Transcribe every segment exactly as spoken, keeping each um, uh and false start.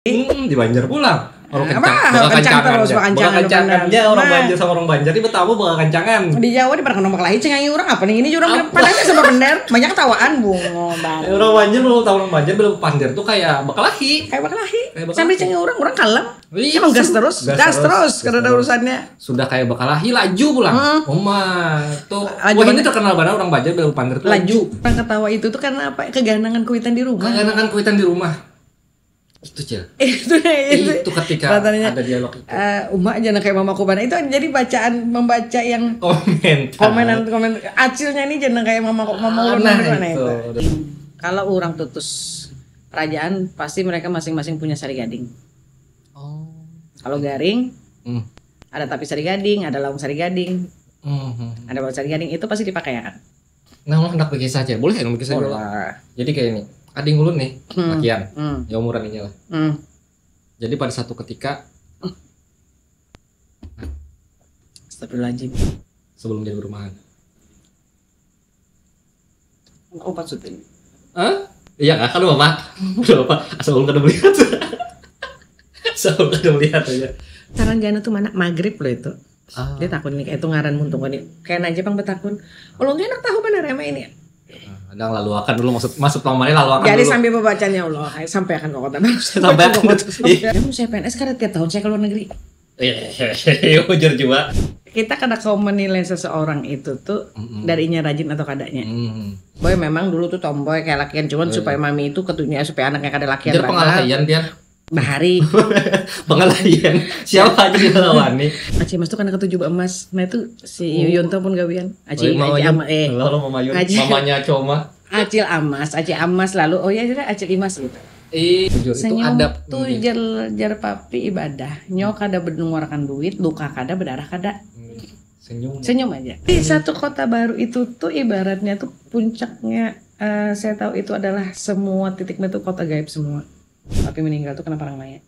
Hmm, di Banjar pulang. Orang Apa? kencang, Orang bakal kencang kancangan terus, ya. bakal kancangan, Bakal kancangan benar. Ya, orang Nah. Banjar sama orang Banjar ini betamu bakal kancangan. Di Jawa di pernah kena bakalahi cengangi orang apa nih ini orang Apa? padahal sama bener banyak ketawaan bungo bang. Ya, orang Banjar, kalau tahu orang Banjar, belum pandir tuh kayak bakalahi. Kayak bakalahi. Kayak bakalahi. Sampai cengangi orang, orang kalem. Iya, Emang gas sud- terus, gas gas terus, terus, gas karena ada terus. Urusannya. Sudah kayak bakalahi, laju pulang. Hmm. Oma tuh, Laju wah, ini banget. Terkenal banget orang Banjar belum pandir tuh Laju. Orang ketawa itu tuh karena apa? Keganakan kuitan di rumah. Keganakan kuitan di rumah. Itu, Cil. Itu itu. Itu ketika Katanya, ada dialog itu. Eh, Uma jangan kayak mamaku bana. Itu jadi bacaan membaca yang Komentar. komenan komen. Acilnya nih jangan kayak mamaku, mama ulun Nah, di mana itu. Itu. Kalau orang tutus kerajaan pasti mereka masing-masing punya sari gading. Oh. Kalau garing Hmm. ada tapi sari gading, ada laung sari gading, Mhm. ada bawang sari gading itu pasti dipakai ya kan? Nah, mau hendak berkisah aja. Boleh ya berkisah dulu? Boleh. Jadi kayak ini. Ading ulun nih, Hmm. lakian. Hmm. Ya, umuran ini lah. Hmm. Jadi pada satu ketika Astagfirullahaladzim. Sebelum jadi perumahan. Empat syuting. Hah? Iya kak, kan bapak. Udah bapak. Sebelum kada melihat. Sebelum kada melihat aja. Saranjana tuh mana? Maghrib loh itu. Ah. Dia takut nih kayak itu ngaran muntung kan nih. Kayak aja pang betakun. Ulun kayak enak tahu benar emang ini. Ada lalu akan dulu maksud maksud pamannya lalu akan Jadi dulu. Sambil pembacanya Allah, sampai akan kok kota baru. Sampai akan. Dia mau saya P N S karena tiap tahun saya ke luar negeri. Iya, bujur juga. Kita kada kau menilai seseorang itu tuh Mm-mm. Dari inya rajin atau kadanya. Hmm. Boy memang dulu tuh tomboy kayak lakian, cuman Oh, supaya mami itu ketujunya supaya anaknya kada lakian Biar pengalahian biar Bahari. Pengalahian. Siapa aja kita lawan nih. Aci Mas tuh karena ketujuh emas. Nah itu si Yuyun tuh pun gawian. Aci Oh, Mama Aci Yun. Ama eh. Lalu Mama Yun, Aci. Mamanya Coma. Acil Amas, Acil Amas lalu oh ya sudah Acil Imas gitu. Eh, jujur itu Senyum adab. tuh jer jer papi ibadah. Nyo kada mengeluarkan duit, luka kada, berdarah kada. Senyum. Senyum aja. Di satu kota baru itu tuh ibaratnya tuh puncaknya eh, saya tahu itu adalah semua titiknya tuh kota gaib semua. Tapi meninggal tuh kena parang maya.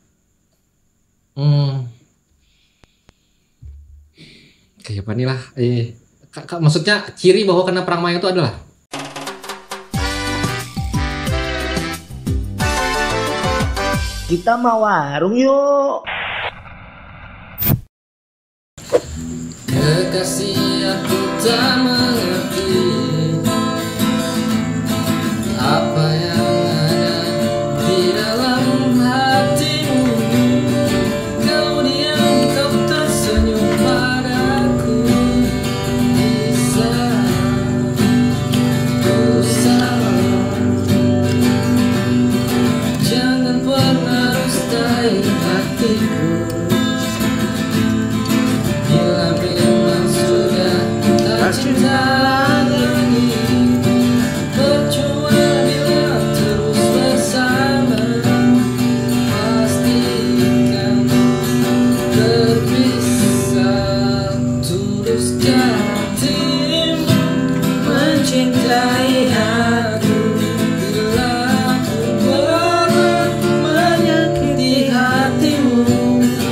Hmm. Kayak apa nih lah? Eh, ka- ka- maksudnya ciri bahwa kena perang mayang itu adalah Kita mau warung yuk. Kekasih, aku tak mengerti apa yang ada di dalam hatimu. Kau diam, kau tersenyum padaku di saat ku salah. Jangan pernah rustai hatiku. Bila memang sudah tak cinta lagi, percuma bila terus bersama, pastikan berpisah. Tuluskan hatimu mencintai aku. Bila aku pernah menyakiti hatimu,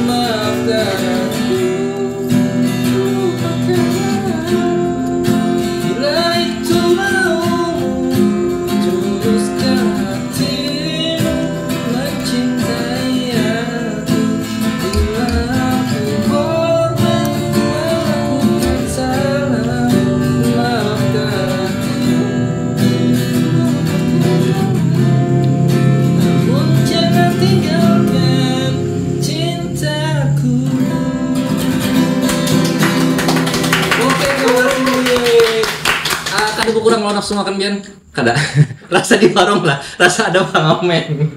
maafkan aku. Bila itu maumu, tuluskan hatimu mencintai aku. Bila aku pernah melakukan salah, maafkan aku. Namun jangan tinggalkan cintaku. Oke, kembali. Ah, kada berkurang lawan nafsu makan pian. Kada. Rasa di warung lah, rasa ada pangamen.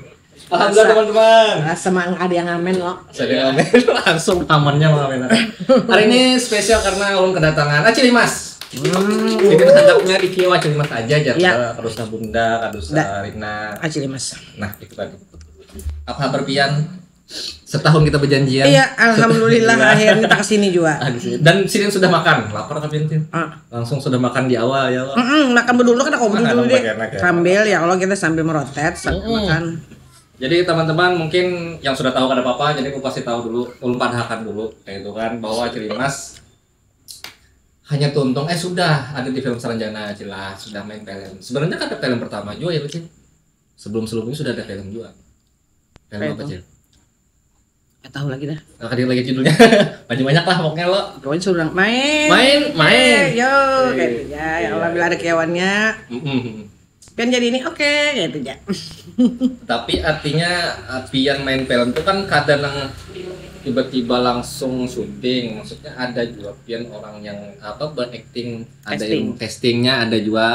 Alhamdulillah, teman-teman. Rasa mang ada yang ngamen loh. Saya ngamen langsung amannya mengamen. Hari ini spesial karena ulun kedatangan Acil Imas. Ini handaknya di kiwa Acil Imas aja, aja. Iya. Kada usah Bunda, kada usah Ndak. Rina. Acil Imas. Nah, itu tadi. Apa kabar pian? Setahun kita berjanjian. Iya, alhamdulillah Setahun. Akhirnya tak kesini juga. Ah, di sini. Dan sini sudah makan, lapar tapi nanti. Ah. Langsung sudah makan di awal ya lo. Mm-mm, makan dulu kan aku Makan dulu apa deh. enak ya? Sambil ya kalau kita sambil merotet sambil Mm-mm. Makan. Jadi teman-teman mungkin yang sudah tahu kada apa-apa, jadi aku pasti tahu dulu, ulun padahakan dulu, kayak itu kan, bahwa Acil Imas hanya tuntung, eh sudah ada di film Saranjana, jelas sudah main film. Sebenarnya kan ada film pertama juga ya, Cil? Sebelum-sebelumnya sudah ada film juga. Film Apa apa, itu? Cil? Gak tahu lagi dah. Nah, tadi lagi judulnya. Banyak-banyak lah pokoknya lo. Pokoknya suruh orang main. Main, main. Eh, yo, kayak gitu ya. Ya Allah, bila ada kawannya. Mm-mm. Pian jadi ini oke, kayak gitu ya. Tapi artinya uh, pian main film tuh kan kada nang tiba-tiba langsung syuting. Maksudnya ada juga pian orang yang apa berakting, ada Casting. Yang castingnya, ada juga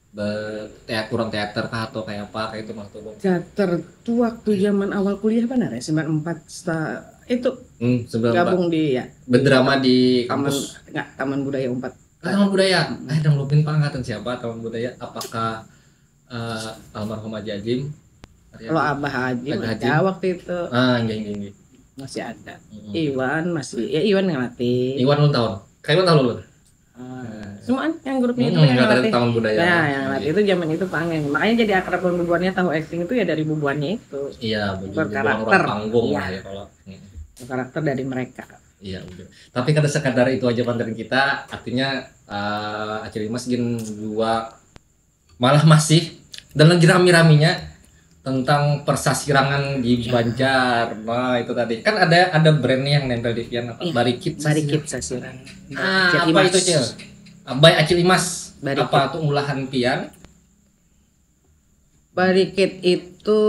ber teater, orang teater kah atau kayak apa kayak itu maksudnya. Teater tuh waktu zaman awal kuliah benar ya, sembilan empat sta- itu Hmm, sebelum gabung di ya berdrama di taman kampus. Enggak, Taman Budaya Unpad. Ah, Taman Budaya. Eh, dong lupin pang angkatan siapa Taman Budaya? Apakah eh, almarhum Haji Ajim? Kalau Abah Haji Abah ada Haji. Waktu itu Ah, enggak, enggak, enggak. Masih ada. Mm-mm. Iwan masih ya Iwan ngelatih. Iwan ulang tahun. Kayak Iwan tahun lu? Ah, semua kan yang grupnya itu Hmm, yang nggak ada ngelatih. Taman Budaya. Ya, yang ngelatih itu zaman itu pang yang makanya jadi akrab dengan bubuhannya, tahu acting itu ya dari bubuhannya itu. Iya, betul. Berkarakter. Orang panggung Iya. Lah ya kalau. Mm. Karakter dari mereka. Iya, betul. Tapi kada sekadar itu aja konten kita, artinya eh, Acil Imas gin dua malah masih dan lagi rami-raminya tentang persasirangan di Banjar. Nah, itu tadi kan ada ada brand nih yang nempel di pian apa? Iya, Barikit. Barikit Sasirangan. Ah, Acil apa Imas. Itu, Cil? Abai Acil Imas. Barikit. Apa tuh ulahan pian? Barikit itu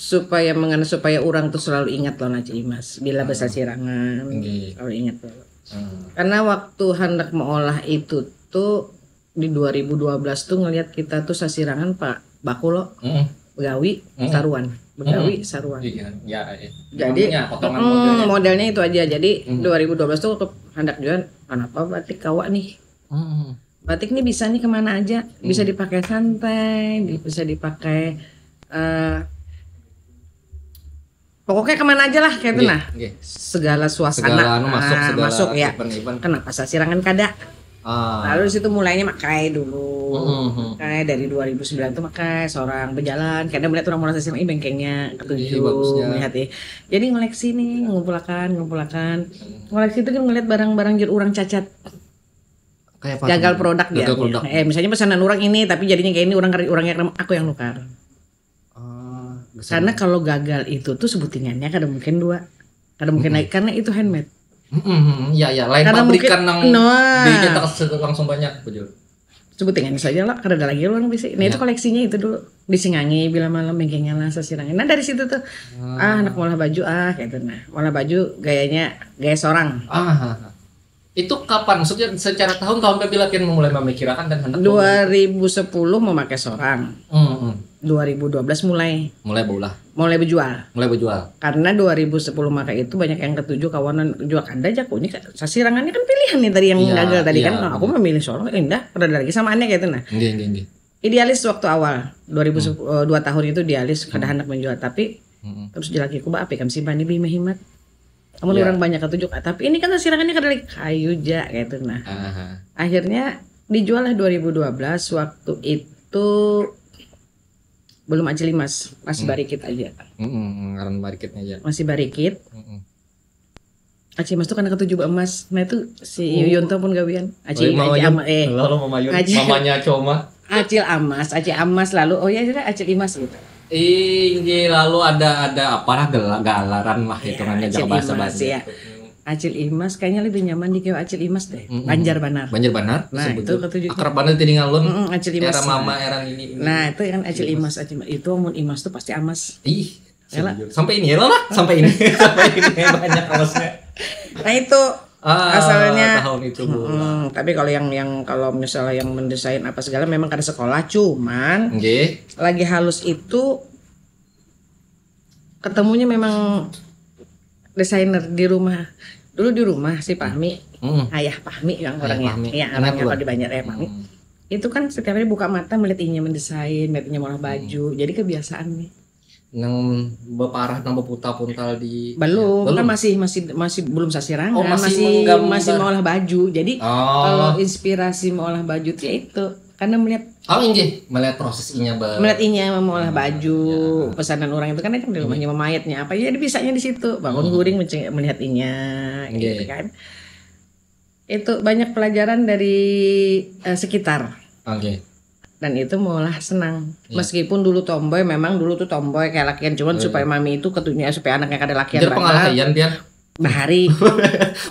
supaya mengena supaya orang tuh selalu ingat lawan Acil Imas bila bersasirangan. Nggih. Selalu ingat dulu. Hmm. Karena waktu hendak mengolah itu tuh di dua ribu dua belas tuh ngelihat kita tuh sasirangan pak baku lo Mm-mm. begawi Mm-mm. Saruan begawi Mm-mm. Saruan. Iya, ya, eh. Jadi Ininya, potongan mm, modelnya. Modelnya itu aja. Jadi Hmm. dua ribu dua belas tuh waktu hendak jual kenapa batik kawa nih. Hmm. Batik nih bisa nih kemana aja, bisa dipakai santai, di- bisa dipakai eh pokoknya kemana aja lah kayak itu Nggih, nah. Nggih. Segala suasana Segala anu masuk, ah, segala masuk ya. Event-event. Kenapa sasirangan kada? Ah. Lalu di situ mulainya makai dulu. Mm-mm. Makai dari dua ribu sembilan tuh makai seorang berjalan, kadang melihat orang merasa sih bengkengnya ketujuh Ih, bagusnya. Melihat ya. Jadi ngoleksi nih, ngumpulakan, ngumpulakan. Ngoleksi itu kan ngeliat barang-barang jur orang cacat. Kayak apa Gagal tuh? Produk dia. Gagal Produk. Eh misalnya pesanan orang ini tapi jadinya kayak ini orang orang yang aku yang nukar. Ah, gesan. Karena kalau gagal itu tuh sebutingannya kada mungkin dua. Kada mungkin naik karena itu handmade. Mm-mm, ya ya, lain Karena pabrikan mungkin- nang Nah. dicetak se- langsung banyak betul. Sebutingannya saja lah, kada ada lagi orang bisa. Nah itu Ya. Koleksinya itu dulu disingangi bila malam bengkengnya lah sasirangan. Nah dari situ tuh ah anak molah baju ah kayak itu nah molah baju gayanya gaya seorang. Ah, itu kapan? Maksudnya secara tahun tahun bila pian mulai memikirkan dan hendak dua ribu sepuluh memakai seorang. Hmm, hmm. dua ribu dua belas mulai Mulai baulah, mulai berjual. Mulai berjual. Karena dua ribu sepuluh maka itu banyak yang ketujuh kawanan juga ada jaku ini sasirangannya kan pilihan nih tadi yang Iya, gagal tadi iya. Kan. Nah, aku memilih seorang indah pada lagi sama aneh kayak itu nah. Nggih, nggih, nggih. Idealis waktu awal dua ribu sepuluh eh, dua tahun itu idealis kada hendak menjual tapi Mm-mm. terus jalaki aku apa kan simpan di bima himat. Kamu Iya. Orang banyak ketujuh tapi ini kan sasirangannya kada lagi kayu ja kayak itu nah. Aha. Akhirnya dijual lah dua ribu dua belas waktu itu belum Acil Imas masih barikit aja Mm-mm, ngaran barikitnya aja. Masih barikit. Mm-mm. Acil Imas tuh karena ketujuh emas. Nah itu si Yuyun tuh pun gawian. Acil Oh, Mama Acil Yun. Ama- eh Lalu Mama Yun, Acil- mamanya Coma. Acil Amas, Acil Amas lalu oh ya sudah Acil Imas gitu. Inggih, lalu ada ada apa lah gel- galaran lah hitungannya Acil jangan bahasa Imas, bahasa. Ya. Acil Imas kayaknya lebih nyaman di Acil Imas deh. Mm-mm. Banjar Banar. Banjar Banar. Nah, Sebetulnya itu ketujuh. Akrab banget jadi ngalun. Mm-mm, Acil Imas. Era mama era ini ini. Nah itu kan Acil Imas, Acil Imas. Itu amun Imas tuh pasti Amas. Ih, Yalah. sejujur. Sampai ini ya lah, sampai ini, sampai ini banyak amasnya. Nah itu Ah, asalnya. Tahun itu bu. Mm-mm, tapi kalau yang yang kalau misalnya yang mendesain apa segala memang kada sekolah, cuman Nggih. Lagi halus itu ketemunya memang desainer di rumah. Dulu di rumah si Pahmi, Mm. ayah Pahmi yang Ayah orangnya, Pahmi. ya Ingat orangnya lo? Kalau di Banjar ya Pahmi. Mm. Itu kan setiap hari buka mata melihat inya mendesain, melihat inya molah baju. Jadi kebiasaan nih. Nang beparah nang beputa puntal di Belum, Ya, kan masih masih masih belum sasirangan, Oh, masih masih menggambar. Masih mengolah baju. Jadi Oh. Kalau inspirasi mengolah baju tuh ya itu karena melihat Oh inggih, melihat proses inya ber. Melihat inya mengolah baju, Ya. Pesanan orang itu kan itu di rumahnya memayatnya apa, jadi bisanya di situ. Bangun Hmm. guring menceng- melihat inya, gitu Nggih. Kan. Itu banyak pelajaran dari eh, sekitar. Oke. Dan itu maulah senang. Ya. Meskipun dulu tomboy, memang dulu tuh tomboy kayak lakian, cuman oh, supaya iya, mami itu ketunya supaya anaknya kada lakian. Jadi pengalahian dia. Bahari.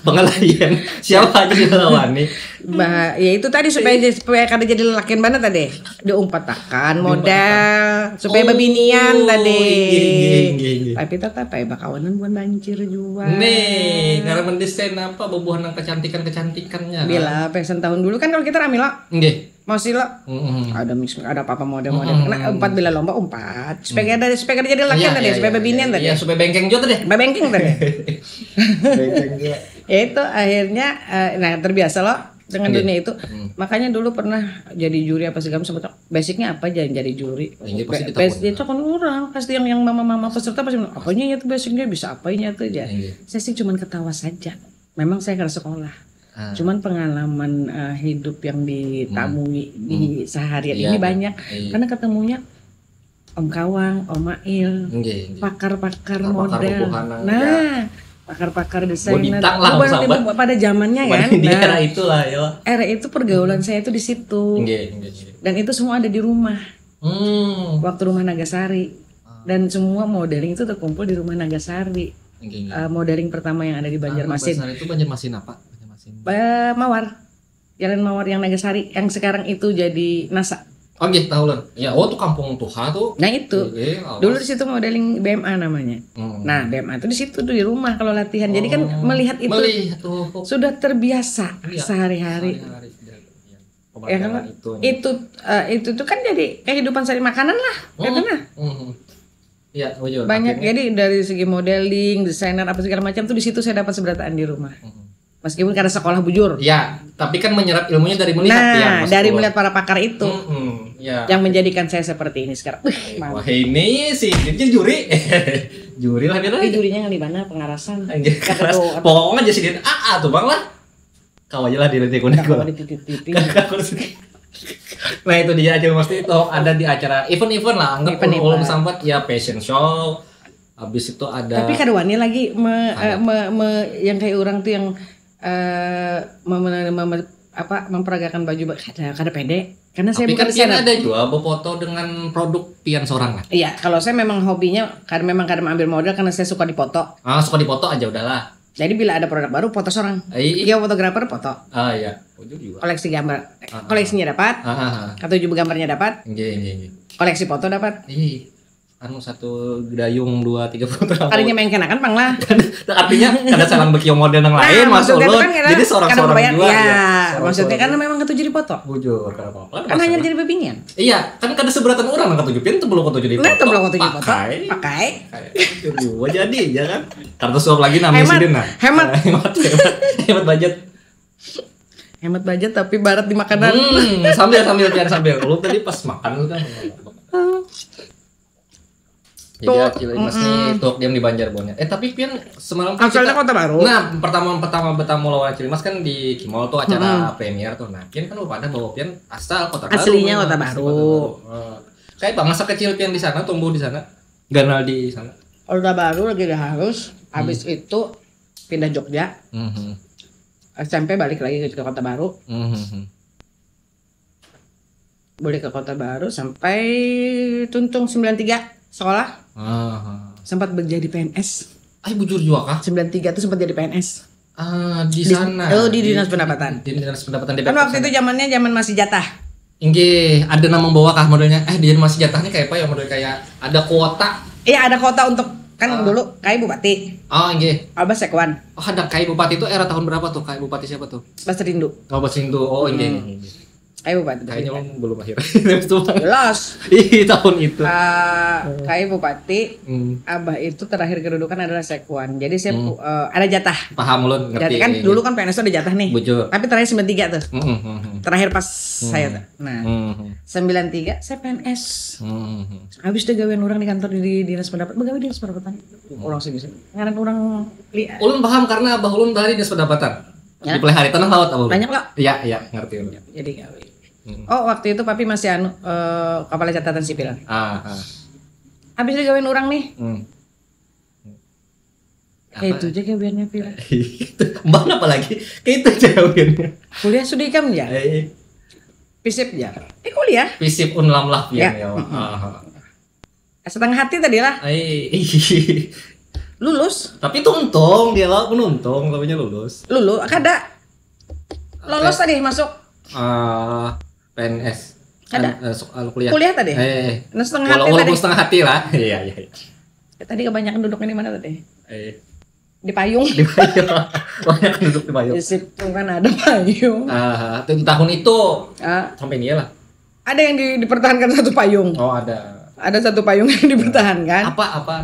Pengalahian. Siapa aja dilawani. Bah, ya itu tadi supaya supaya kada jadi lelakian banget tadi. Diumpatakan modal supaya oh, bebinian tadi. Inggih, inggih, inggih. Tapi tetap ya bakawanan bukan bancir juga. Nih, karena mendesain apa bubuhan yang kecantikan-kecantikannya. Bila pesan tahun dulu kan kalau kita ramila. Nggih. Masih lah. Mm-hmm. Ada mix, ada apa-apa model-model. Mm-hmm. Nah, empat bila lomba empat. Supaya ada supaya ada jadi laki ya, tadi, ya, supaya ya, bebinian ya, tadi. Ya, supaya bengkeng juga tadi. Bebengkeng tadi. Ya itu akhirnya uh, nah terbiasa loh dengan yeah. dunia itu. Hmm. Makanya dulu pernah jadi juri apa segala macam. Basicnya apa aja yang jadi juri? Ya, pasti kita itu kan orang pasti yang yang mama-mama peserta pasti apanya ya tuh basicnya bisa apanya tuh aja. Yeah. Saya sih cuma ketawa saja. Memang saya nggak sekolah. Ah. Cuman pengalaman uh, hidup yang ditamui hmm. di hmm. seharian iya, ini banyak iya. Karena ketemunya Om Kawang, Om Mail, pakar-pakar model. Nah, pakar-pakar desainer. Lah, pada zamannya kan. Nah, era itu lah ya. Era itu pergaulan hmm. saya itu di situ. Nggih, nggih, nggih. Dan itu semua ada di rumah. Hmm. Waktu rumah Nagasari. Ah. Dan semua modeling itu terkumpul di rumah Nagasari. Okay. Uh, eh, modeling pertama yang ada di Banjarmasin. Anu, itu Banjarmasin apa? Banjarmasin. Uh, Mawar. Jalan Mawar yang Nagasari yang sekarang itu jadi NASA. Oh gitu, tahu lah. Ya, oh tuh kampung tuha tuh. Nah itu. Iya, dulu di situ modeling B M A namanya. Hmm. Nah, B M A tuh di situ tuh di rumah kalau latihan. Jadi kan oh, melihat itu melihat, oh. Sudah terbiasa iya, sehari-hari. Sehari-hari. Ya, kan? Itu. Itu uh, itu tuh kan jadi kehidupan sehari makanan lah, hmm. Gitu nah. Hmm. Ya, banyak akhirnya. Jadi dari segi modeling, desainer apa segala macam tuh di situ saya dapat seberataan di rumah. Hmm. Meskipun karena sekolah bujur. Ya, tapi kan menyerap ilmunya dari melihat nah, ya, dari melihat para pakar itu. Hmm, ya. Yang menjadikan saya seperti ini sekarang. Wih, wah ini sih jadi juri. Juri lah kita. Tapi jurinya yang di mana pengarasan. Pokoknya aja sih dia. Ah, ah tuh Bang lah. Kau aja lah di titik unik. Nah itu dia aja mesti itu ada di acara event-event lah anggap event ulun sambat ya fashion show habis itu ada tapi kada wani lagi me, uh, me, me, yang kayak orang tuh yang uh, mem, mem, apa memperagakan baju kada kada pede karena saya bukan kan ada juga berfoto dengan produk pian seorang lah iya kalau saya memang hobinya karena memang kada mengambil modal karena saya suka dipoto ah suka dipoto aja udahlah Jadi bila ada produk baru foto seorang. Iya. Dia fotografer foto. Ah iya. Ujung juga. Koleksi gambar. Uh-huh. Koleksinya dapat. Uh-huh. Atau juga gambarnya dapat. Iya, iya, iya. Koleksi foto dapat. Iya. Anu satu dayung dua tiga foto. Kalinya main kenakan pang lah. Artinya ada salam bekiong model yang lain nah, mas ulun. Kan jadi seorang seorang juga. Ya, ya. Maksudnya kan memang itu jadi foto. Bujur karena apa? Kan hanya jadi bebinian. Iya, kan kada seberatan orang nang katuju pian tebelum katuju di foto. Nah, tebelum katuju foto. Pakai. Pakai. Jujur juga jadi ya kan. Kartu suap lagi nang hemat, sidin nah. Hemat. Hemat, hemat, hemat budget. Hemat budget tapi barat di makanan. Hmm, sambil sambil pian sambil. Kalau tadi pas makan kan. Jadi tuh, Acil Imas nih tuh diam di Banjar Bonya. Eh tapi pian semalam kan asalnya kita, Kota Baru. Nah, pertama pertama bertamu lawan Acil Imas kan di Kimol tuh acara hmm. Premier tuh. Nah, pian kan lupa ada bahwa pian asal Kota Baru. Aslinya Kota Baru. Kota Baru. Uh, kayak bang masa kecil pian di sana, tumbuh di sana, ganal di sana. Kota Baru lagi di harus, habis hmm. itu pindah Jogja. Hmm. S M P balik lagi ke Kota Baru. Hmm. Boleh ke Kota Baru sampai tuntung sembilan tiga sekolah. Uh-huh. Sempat menjadi P N S. Ay bujur juga kah? sembilan tiga tuh sempat jadi P N S. Ah, di, di sana. Oh, di, di Dinas Pendapatan. Di Dinas Pendapatan D P R. Kan waktu itu zamannya zaman masih jatah. Inggih, ada nama membawa kah modelnya? Eh, dia masih jatah nih kayak apa ya model kayak ada kuota. Iya, ada kuota untuk kan uh, dulu kayak bupati. Oh, inggih. Abah Sekwan. Oh, ada kayak bupati itu era tahun berapa tuh? Kayak bupati siapa tuh? Bas Rindu. Oh, Bas Rindu. Oh, inggih. Hmm. Kayak bupati. Kayaknya belum akhir. Jelas. Ih, tahun itu. Uh, kayak bupati, hmm. Abah itu terakhir kedudukan adalah Sekwan. Jadi saya hmm. uh, ada jatah. Paham ulun, ngerti. Jatah kan dulu kan P N S ada jatah nih. Bujur. Tapi terakhir sembilan tiga tuh. Hmm, hmm, hmm. Terakhir pas hmm. saya tuh. Nah, hmm. sembilan tiga saya P N S. Hmm. Habis deh gawean orang di kantor di dinas pendapat, begawe dinas pendapatan. Hmm. Orang sih bisa. Ngaran orang li- Ulun paham karena abah ulun tadi dinas pendapatan. Ya. Di pelihara tanah laut abah. Banyak kok. Iya, iya, ngerti ulun. Jadi gawe. Hmm. Oh, waktu itu papi masih anu uh, kepala catatan sipil. Ah, ah. Habis deh gawean orang nih. Hmm. Kayak itu aja gaweannya pira. Mbak apa lagi? Kayak itu aja gaweannya. Kuliah sudah ikam ya? Eh. Pisip ya. Eh, kuliah. Pisip unlam lah Ya. pian ya. Mm-mm. Ah. Setengah hati tadi lah. Ai, Lulus. Tapi itu untung dia lah pun untung, tapinya lulus. Lulu kada. Lolos tadi masuk. Ah, P N S. Ada. Kan, eh, sok- ah, kuliah. Kuliah tadi? Eh, Nah, setengah wala- hati walaupun tadi. Setengah hati lah. Iya, iya, iya. Ya, tadi kebanyakan duduknya di mana tadi? Eh, Di payung. di payung. Banyak duduk di payung. Di situ kan ada payung. Ah, itu di tahun itu Ah, sampai ini lah. Ada yang di- dipertahankan satu payung. Oh, ada. Ada satu payung yang dipertahankan. Apa apa?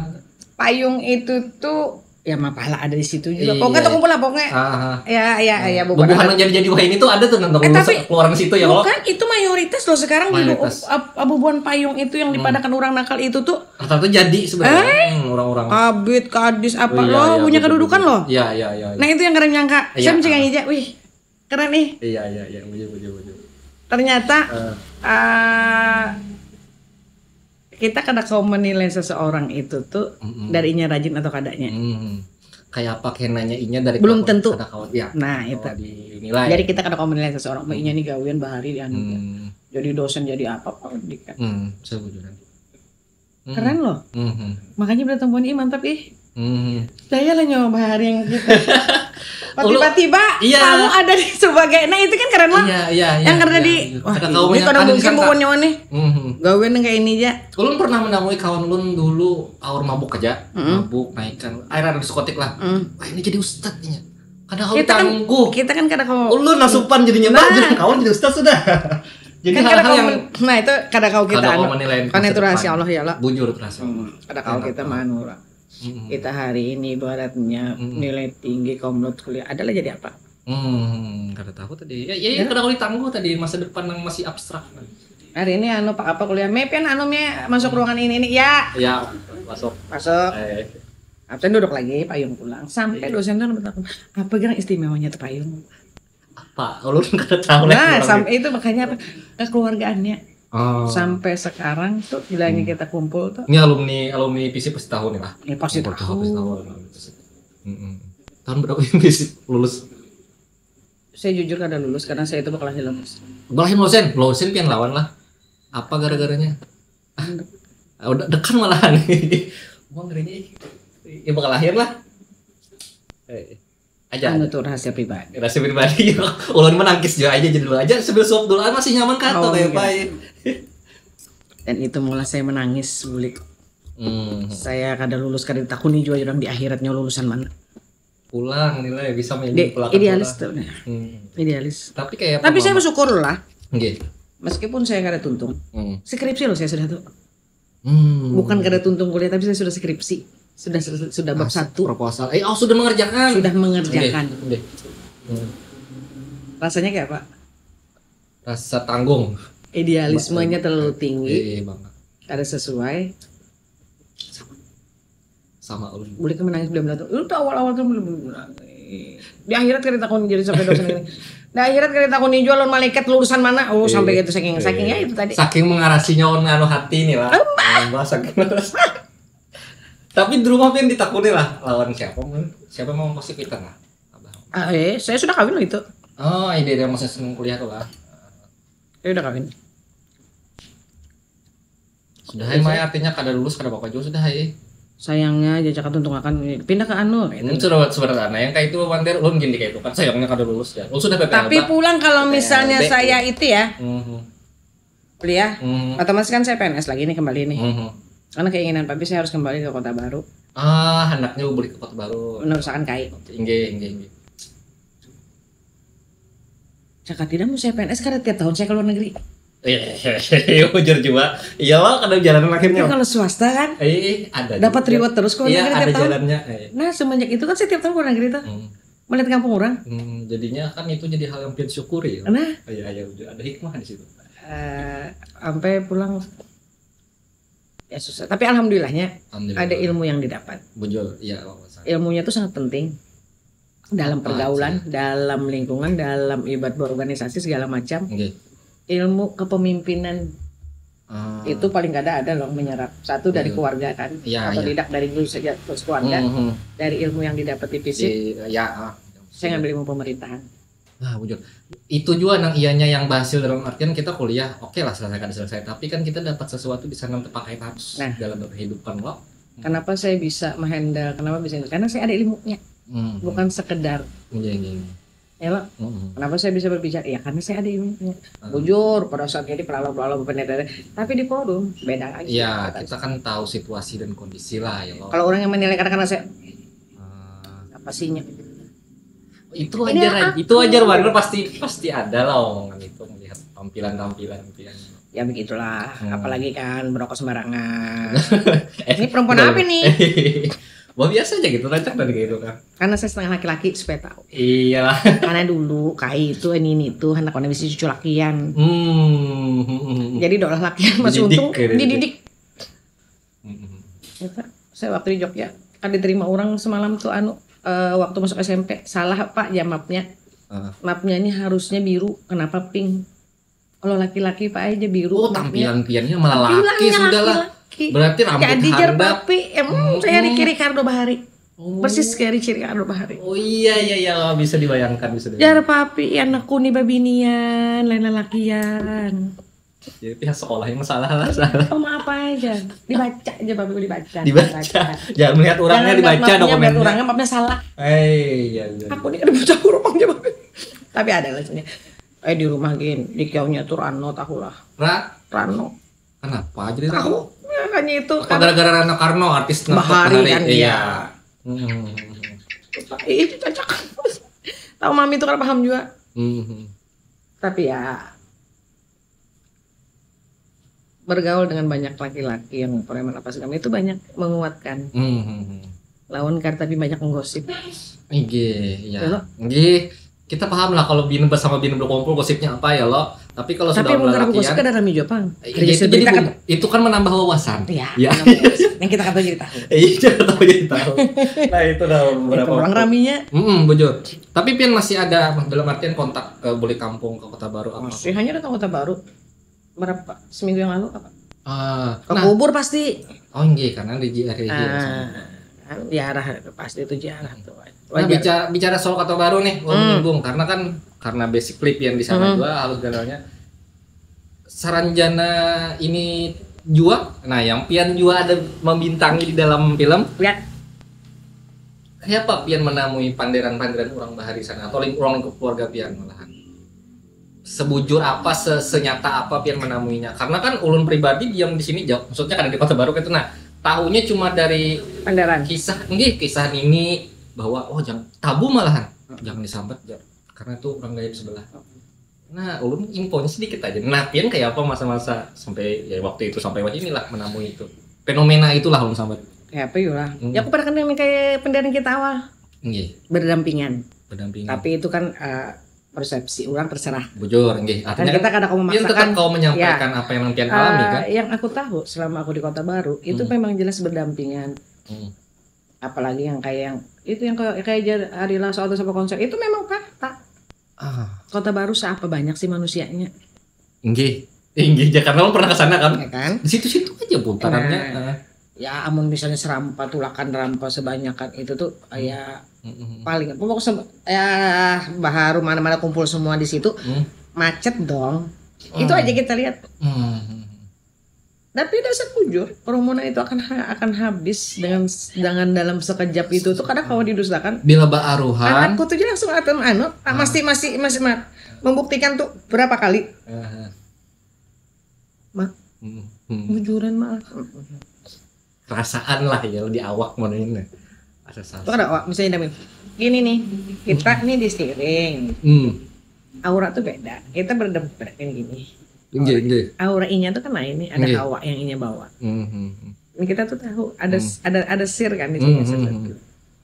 Payung itu tuh ya mapalah ada di situ juga. Iya. Pokoknya terkumpul lah pokoknya. Ah, Ya, ya, ya, bukan Bubuhan ada. Yang jadi-jadi wahini itu ada tuh nonton Eh, lulus tapi keluaran situ ya, kalau Bukan, itu mayoritas loh sekarang di Mayoritas. ab- abubuhan payung itu yang dipadakan orang nakal itu tuh. Rata-rata jadi sebenarnya hmm, orang-orang. Kabit, kadis, apa Oh, iya, loh, iya, punya betul, kedudukan betul. loh. Iya, iya, iya, iya. Nah, itu yang keren nyangka. Iya. Saya mencengin aja, wih, keren nih. Iya, iya, iya, betul, betul, betul. Ternyata Eh, eh, kita kada kau menilai seseorang itu tuh Mm-mm. dari inya rajin atau kadanya. hmm. Kayak apa kayak nanya inya dari Belum kelakuan tentu. Kada kawan. Ya. Nah, Kalau itu. Dinilai. Jadi kita kada kau menilai seseorang, "Wah, inya nih gawian bahari di anu." Hmm. Jadi dosen jadi apa Pak Dik kan. Hmm, saya bujur nanti. Hmm. Keren loh. Hmm. Makanya bertemu ini mantap ih. Hmm. Saya lah nyawa bahari yang gitu. Ulu- Tiba-tiba Iya. kamu ada di sebagai. Nah, itu kan keren loh. Yang karena iya, di iya. Wah, Kada ini kau kada menyangka, mungkin disangka. Pokoknya nih. Hmm. Gawian yang kayak ini aja. Ulun pernah menemui kawan ulun dulu aur mabuk aja, Mm-mm. mabuk naikan air, ada diskotik lah. Mm. Wah, ini jadi ustad inya. Kada kau Kita kan tangguh. Kita kan kada kau Ulun asupan jadinya, bah, Nah. Jadi kawan jadi ustad sudah. Jadi Kan kada hal-hal kau yang Nah, itu kada kau kita kada kau anu. menilai Karena masa itu rahasia depan. Allah ya lah. Bujur rahasia. Hmm, kada kau Kada kita kau. Manu lah. Hmm. Kita hari ini ibaratnya Hmm. nilai tinggi kau menuntut kuliah adalah jadi apa? Hmm, kada tahu tadi. Ya, ya, ya, kada kau ditangguh tadi masa depan yang masih abstrak. Hari ini anu Pak apa kuliah? Mepian anu me masuk ruangan ini nih. Ya, Ya, masuk. Masuk. Eh, Absen duduk lagi, payung pulang. Sampai dosen tuh bertakun, apa gerang istimewanya tuh payung? Apa? Ulun kada tahu lah. Nah, sampai itu makanya apa? Kekeluargaannya. Oh. Sampai sekarang tuh bilangnya Hmm. kita kumpul tuh. Ini alumni alumni P C pasti tahu nih lah. Ya pasti Kumpul tahu. Pasti tahu. Mm-mm. Tahun berapa yang P C lulus? Saya jujur kada lulus karena saya itu bakal lulus. Balahin lulusin, lulusin pian lawan lah. Apa gara-garanya? Ah, udah dekan malahan. Gua ngerinya ih. Ya bakal lahir lah. Eh, aja. Anu tuh rahasia pribadi. Rasa pribadi. Ulun menangkis juga aja jadi dulu aja sambil suap dulu. Ah, masih nyaman kata Oh, kayak iya. baik. Dan itu mulai saya menangis bulik. Hmm. Saya kada lulus kada ditakuni juga orang di akhiratnya lulusan mana. Pulang nilai bisa main Di, pulang idealis sekolah. Tuh. Nah. Hmm. Idealis. Tapi kayak Tapi saya mama- bersyukur lah. Nggih. Meskipun saya kada tuntung. Hmm. Skripsi loh saya sudah tuh. Hmm. Bukan kada tuntung kuliah tapi saya sudah skripsi. Sudah sudah bab Asik, satu. Proposal. Eh, oh sudah mengerjakan. Sudah mengerjakan. Nggih, nggih. Hmm. Rasanya kayak apa? Rasa tanggung. Idealismenya Ba- terlalu tinggi. Iya, iya banget. Kada sesuai. Sama ulun. Boleh ke menangis belum datang. Lu tuh awal-awal tuh belum menangis. Di akhirat kada takun jadi sampai dosen ini. Di akhirat kada takun jual lawan malaikat lulusan mana? Oh, sampai Iya. gitu saking Iya. Saking ya itu tadi. Saking mengarasinya orang anu hati nih lah. Bahasa keras. Tapi di rumah pian ditakuni lah lawan siapa mun siapa mau positif lah. Abah. Ah, eh, saya sudah kawin loh itu. Oh, ide dia masih seneng kuliah tuh lah. Saya udah kawin. Sudah hai, Mai, artinya kada lulus kada apa-apa juga sudah hai. Sayangnya aja cakap tuntung akan pindah ke anu. Ini sudah sebenarnya yang kayak itu Wander ulun gini kayak itu kan sayangnya kada lulus ya. Ulun sudah P P L. Tapi pulang kalau misalnya B. Saya itu ya Mhm. Kuliah, Mhm. Otomatis kan saya P N S lagi nih kembali nih. Mhm. Karena keinginan papi saya harus kembali ke Kota Baru. Ah, handaknya balik ke Kota Baru. Menerusakan kai. Inggih, inggih, inggih. Cakap tidak mau saya P N S karena tiap tahun saya ke luar negeri. Eh, bujur juga. Iya loh, kada jalan akhirnya. Tapi kalau swasta kan, Eh, ada dapat juga. Reward terus ke luar Iya, negeri ada tiap tahun. Jalannya. Eh. Nah semenjak itu kan saya tiap tahun ke luar negeri tuh. Hmm. Melihat kampung orang. Hmm, jadinya kan itu jadi hal yang pian syukuri ya. Nah. Iya, iya, ada hikmah di situ. Eh, sampai pulang ya susah. Tapi alhamdulillahnya Alhamdulillah. Ada ilmu yang didapat. Bujur, iya, wawasan. Ilmunya tuh sangat penting dalam Apa pergaulan, aja? Dalam lingkungan, dalam ibarat berorganisasi segala macam. Oke. Ilmu kepemimpinan Ah, itu paling kada ada loh menyerap. Satu dari Iya. Keluarga kan, Iya, atau iya. Tidak dari guru saja terus keluarga, mhm. Dari ilmu yang didapat di fisik. Di, ya, ah. Saya ngambil ilmu pemerintahan. Nah, bujur. Itu juga nang ianya yang berhasil dalam artian kita kuliah, oke lah, selesai kada selesai, tapi kan kita dapat sesuatu di sana untuk pakai terus Nah. dalam berkehidupan loh. Kenapa saya bisa menghandle, kenapa bisa? Karena saya ada ilmunya, Hmm. Bukan sekedar Iya, iya, iya. Ya lo, Mm-mm. Kenapa saya bisa berbicara? Ya karena saya ada ilmunya. Hmm. Bujur, pada saat jadi pelalau-pelalau benar. Tapi di forum beda lagi. Ya, Kata- kita kan tahu situasi dan kondisi lah ya loh. Kalau orang yang menilai karena saya Ah, apa sihnya? itu Ini wajar aja. aku. Itu wajar banget, pasti pasti ada lah omongan itu melihat tampilan-tampilan pian. Ya begitulah. Hmm. Apalagi kan merokok sembarangan. Eh, Ini perempuan bukan. Apa nih? Wah, biasa aja gitu, rancak tadi kayak itu kan. Karena saya setengah laki-laki supaya tahu. Iyalah. Karena dulu kai itu ini ini tuh anak orang mesti cucu lakian. Hmm. hmm, hmm, hmm. Jadi dolah lakian masih Dididik, untung kayak gitu. Dididik. Hmm, hmm. Ya, Pak. Saya waktu di Jogja kan diterima orang semalam tuh anu eh, waktu masuk S M P salah Pak ya mapnya. Ah. Mapnya ini harusnya biru, kenapa pink? Kalau laki-laki Pak aja biru. Oh, mapnya. Tampilan piannya malah Tampilannya laki sudah lah. laki-laki. Berarti rambut Jadi jar handap. papi, em, Hmm, saya hmm. Riki Ricardo Bahari. Oh. Persis kayak Riki Ricardo Bahari. Oh iya iya iya, bisa dibayangkan, bisa dibayangkan. Jar papi, anakku nih babinian, lain lalakian. Jadi pihak sekolah yang salah lah. Salah. Oh maaf aja, dibaca aja papi dibaca. Dibaca. Jangan melihat orangnya, Jangan dibaca melihat mapnya, dokumennya. Melihat orangnya mapnya salah. Eh iya iya. Aku nih ada baca hurufnya papi. Tapi ada lah sebenarnya. Eh di rumah gin, di kiaunya tuh Rano tahu lah. Ra, Rano. Kenapa jadi Tahu. Rano? Ya, hanya itu Apa gara-gara Rano Karno, artis Rano Bahari Bahari? Kan Iya. Iya. Hmm. Itu cocok. Tahu mami itu kan paham juga. Hmm. Tapi ya bergaul dengan banyak laki-laki yang preman apa segala itu banyak menguatkan. Hmm. Lawan kar tapi banyak menggosip. Nggih, ya. Ya, lo? Nggih, kita paham lah kalau bini bersama bini berkumpul gosipnya apa ya lo. Tapi kalau Tapi sudah mun kada gosip lalakian, kada rami jua pang. eh, Kada itu bisa jadi berita bu- kan. Itu kan menambah wawasan. Iya. Ya. Yang kita kata jadi tahu. Eh, iya, tahu jadi tahu. Nah itu dah Itu beberapa. orang raminya. Hmm, bujur. Tapi pian masih ada dalam artian kontak ke balik kampung, ke Kota Baru apa? Masih hanya datang Kota Baru. Berapa seminggu yang lalu apa? Ah, Ke nah, kubur pasti. Oh nggih, karena di G R I Ah, ziarah pasti itu ziarah tuh. Nah, Wajar. bicara bicara soal Kota Baru nih, gua Hmm. menyinggung karena kan karena basically pian di sana Hmm. juga halus ganalnya. Saranjana ini jua, nah yang pian jua ada membintangi di dalam film. Ya, Siapa pian menemui panderan-panderan orang bahari sana atau ling orang lingkup keluarga pian malahan? Sebujur apa, se- senyata apa pian menemuinya? Karena kan ulun pribadi diam di sini jauh, maksudnya kan di Kota Baru itu. Nah, tahunya cuma dari panderan. Kisah, nggih, kisah ini bahwa oh jangan tabu malahan, jangan disambat jar. Karena itu orang gaib sebelah. Nah, ulun infonya sedikit aja. Nah, pian kayak apa masa-masa sampai ya waktu itu sampai wah inilah menemui itu fenomena itulah ulun sambat. Kayak apa yulah? Hmm. Ya aku pernah kenal nih kayak pendengaran kita awal Nggih, berdampingan. Berdampingan. Tapi itu kan eh, persepsi orang terserah. Bujur, nggih. Dan Artinya kita kan kada mau pian tetap memaksakan. Kau menyampaikan apa yang pian alami kan? Eh, yang aku tahu selama aku di Kota Baru itu Hmm. memang jelas berdampingan. Hmm. Apalagi yang kayak yang itu yang kayak kayak jar- hari lah soal sama konser itu memang fakta. Ah, Kota Baru seapa banyak sih manusianya? Nggih. Nggih, Jakarta pernah ke sana kan? Ya kan? Di situ-situ aja putarannya. Nah. Heeh. Ya amun misalnya serampa tulakan rampa sebanyakan itu tuh ya Mm-mm. paling pokok sem- ya baharu mana-mana kumpul semua di situ Hmm. Macet dong. Itu Hmm. Aja kita lihat. Hmm. Tapi dasar bujur kerumunan itu akan ha- akan habis dengan dengan dalam sekejap itu tuh kadang kalau didustakan Bila baaruhan, anakku tuh dia langsung atem anu ah, Ah. masih masih masih ma- membuktikan tuh berapa kali eh, Ma- hmm, hmm. bujuran malah Rasaan lah ya di awak mana ini. Asa itu ada awak misalnya Damin gini nih kita nih di steering Hmm. Aura tuh beda kita berdempet kan gini Nggih, nggih. Aura inya tuh kan lain nih ada Nggih. Hawa yang inya bawa Hmm, hmm, hmm. Ini kita tuh tahu ada Hmm. ada ada sir kan di Hmm, sini hmm, sir. hmm.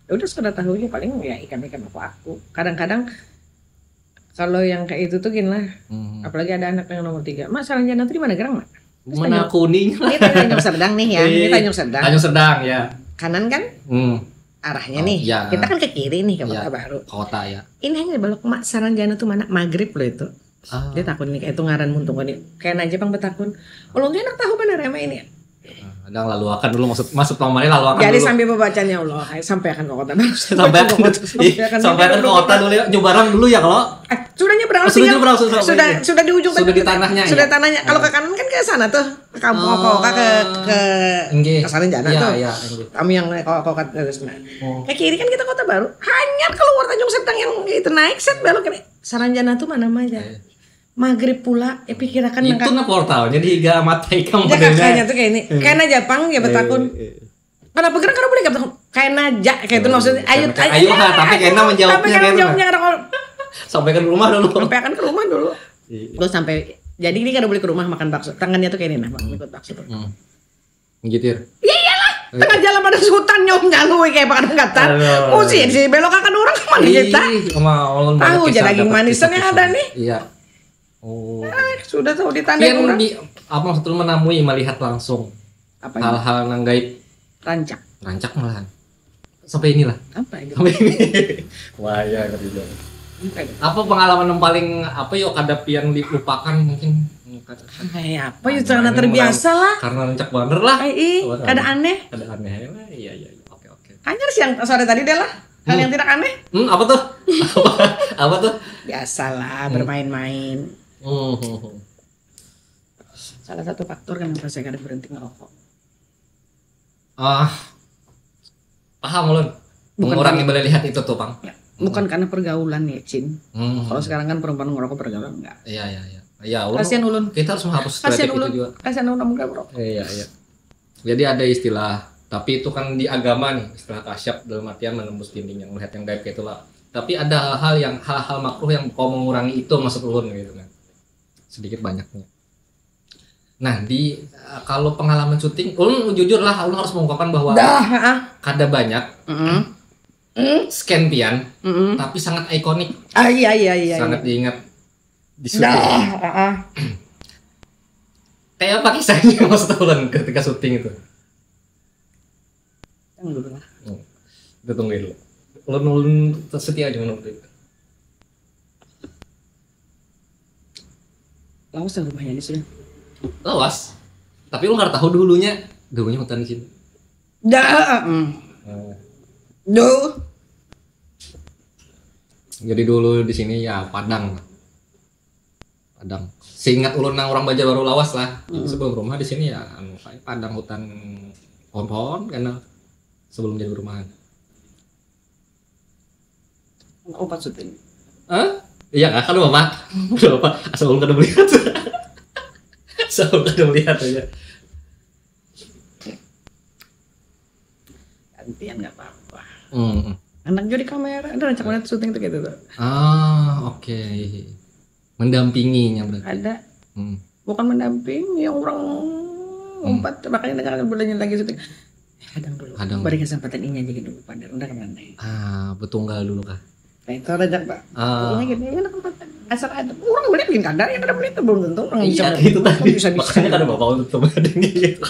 Ya udah sekedar tahunya paling ya ikan-ikan apa aku. Kadang-kadang kalau yang kayak itu tuh gini lah. Hmm. Apalagi ada anak yang nomor tiga. Mas Saranjana tuh di mana gerang mak? Menakuni. Ini Tanjung Serdang nih ya. Ini Eh, Tanjung Serdang. Tanjung Serdang ya. Kanan kan Hmm. Arahnya Oh, nih. ya. Kita kan ke kiri nih ke Ya. Kota Baru. Kota ya. Ini hanya belok mak Saranjana tuh mana maghrib loh itu. Ah. Dia takut nih kayak itu ngaran muntung kan nih. Kayak aja pang betakun. Ulun enak tahu benar emang ini. Nah, ada lalu akan dulu, maksud maksud pamannya lalu akan Jadi dulu. Sambil bebacanya Allah, saya sampaikan ke kota baru. Sampaikan ke, ih, sampaikan ke kota dulu ya, nyebarang dulu ya kalau Eh, sudah nyebrang, Oh, sudah tinggal- nyebrang, sudah, sudah iya. Sudah di ujung Sudah tadi. di tanahnya, Sudah ya? Tanahnya. Kalau ke kanan kan ke sana tuh, ke kampung Oh. Okoka, ke ke Enggih. Kasaranjana Iya, tuh. Iya, enggih. Kami yang naik Okoka dari sana. Oh. Ke kiri kan kita kota baru. Hanyar keluar Tanjung Senteng yang itu, naik set belok kiri. Saranjana tuh mana aja. Iya. Maghrib pula, eh pikirakan Itu nang nah portalnya di higa mata ikam Ya modelnya. Kakaknya tuh kayak ini. Iya. Kayak aja pang ya betakun. Eh, eh. Kenapa gerak kenapa boleh kata kayak aja kayak itu maksudnya. Ayo Karena- ayo, ha, tapi kayaknya menjawabnya tapi kayak kan itu, jawabnya nah. karena kalau Sampaikan ke rumah dulu. Sampaikan ke rumah dulu. Iya. Gue sampai jadi ini kada boleh ke rumah makan bakso. Tangannya tuh kayak ini nah, ikut bakso tuh. Hmm. Ngitir. Tengah jalan pada hutan nyom nyalu kayak pakan gatar. Aduh. Mesti di belok akan orang kemana kita? Ih, sama ulun Tahu banyak aja kisah daging dapat manisnya kisah-kisah. Ada nih. Iya. Oh. Sudah tahu ditandai Pian orang. Di apa maksud lu menemui, melihat langsung Apa ini? Hal-hal nang gaib? Rancak. Rancak malahan. Sampai inilah. Apa itu? Sampai ini. Wah, ya, ngerti dong. Apa itu? Apa pengalaman yang paling apa yo kada pian dilupakan mungkin? Kayak apa ya karena terbiasa lah. Karena rancak baner lah. Eh, ih, Apa kada namanya? Aneh. Ada aneh lah. Iya, iya, iya. Oke, oke. Hanya siang sore tadi deh lah. Hal yang tidak aneh. Hmm, apa tuh? Apa, apa tuh? Biasalah bermain-main. Hmm, hmm, hmm. Salah satu faktor kenapa saya kada berhenti ngerokok. Ah, paham ulun. Bukan Mengurangi karena- boleh lihat itu tuh, Pang. Ya, bukan karena pergaulan ya, Cin. Hmm. Kalau sekarang kan perempuan ngerokok pergaulan enggak. Iya, iya, iya. Iya, ulun. Kasihan ulun. Kita harus menghapus Kasihan stereotip ulun. Itu juga. Kasihan ulun enggak ngerokok. Iya, iya. Jadi ada istilah, tapi itu kan di agama nih, istilah kasyaf dalam artian menembus dinding yang melihat yang gaib gitu lah. Tapi ada hal-hal yang hal-hal makruh yang kau mengurangi itu maksud ulun gitu kan. Sedikit banyaknya. Nah, di eh, kalau pengalaman syuting, ulun jujur lah, ulun harus mengungkapkan bahwa Dah, heeh. Kada banyak, Mm-mm. sekian pian, Mm-mm. Tapi sangat ikonik, Ah iya iya iya. Sangat Iya. Diingat di syuting. Dah, heeh. Kayak apa kisahnya maksud ulun ketika syuting itu? Yang dulu lah. Hmm. Kita tungguin dulu. Ulun ulun setia aja menurut itu. Lawas lah rumahnya ini sudah. Lawas. Tapi ulun kada tahu dulunya, dulunya hutan di sini. Dah, heeh. Eh, Duh. Jadi dulu di sini ya Padang. Padang. Seingat ulun nang orang Banjarbaru lawas lah. Jadi sebelum rumah di sini ya anu kayak Padang hutan pohon-pohon karena sebelum jadi perumahan. Opat syuting. Hah? Iya kah? Kan bapak. Udah bapak. Asal ulun kada melihat. Asal ulun kada melihat aja. Gantian nggak apa-apa. Hmm. Anak jadi kamera, ada rancak banget syuting tuh gitu tuh. Ah, oke. Mendampinginya berarti. Ada Hmm. Bukan mendampingi yang orang umpat makanya jangan boleh lagi syuting. Eh, hadang dulu. Hadang. Beri kesempatan ini aja dulu pada udah kemana? Ah, betunggal dulu kah? Nah itu ada pak. Ah. Ini gitu, ini kesempatan. Asal ada orang boleh bikin kadar yang ada boleh itu belum tentu orang Iya, bisa itu tadi. bisa bisa. Makanya kada bapak untuk teman gitu.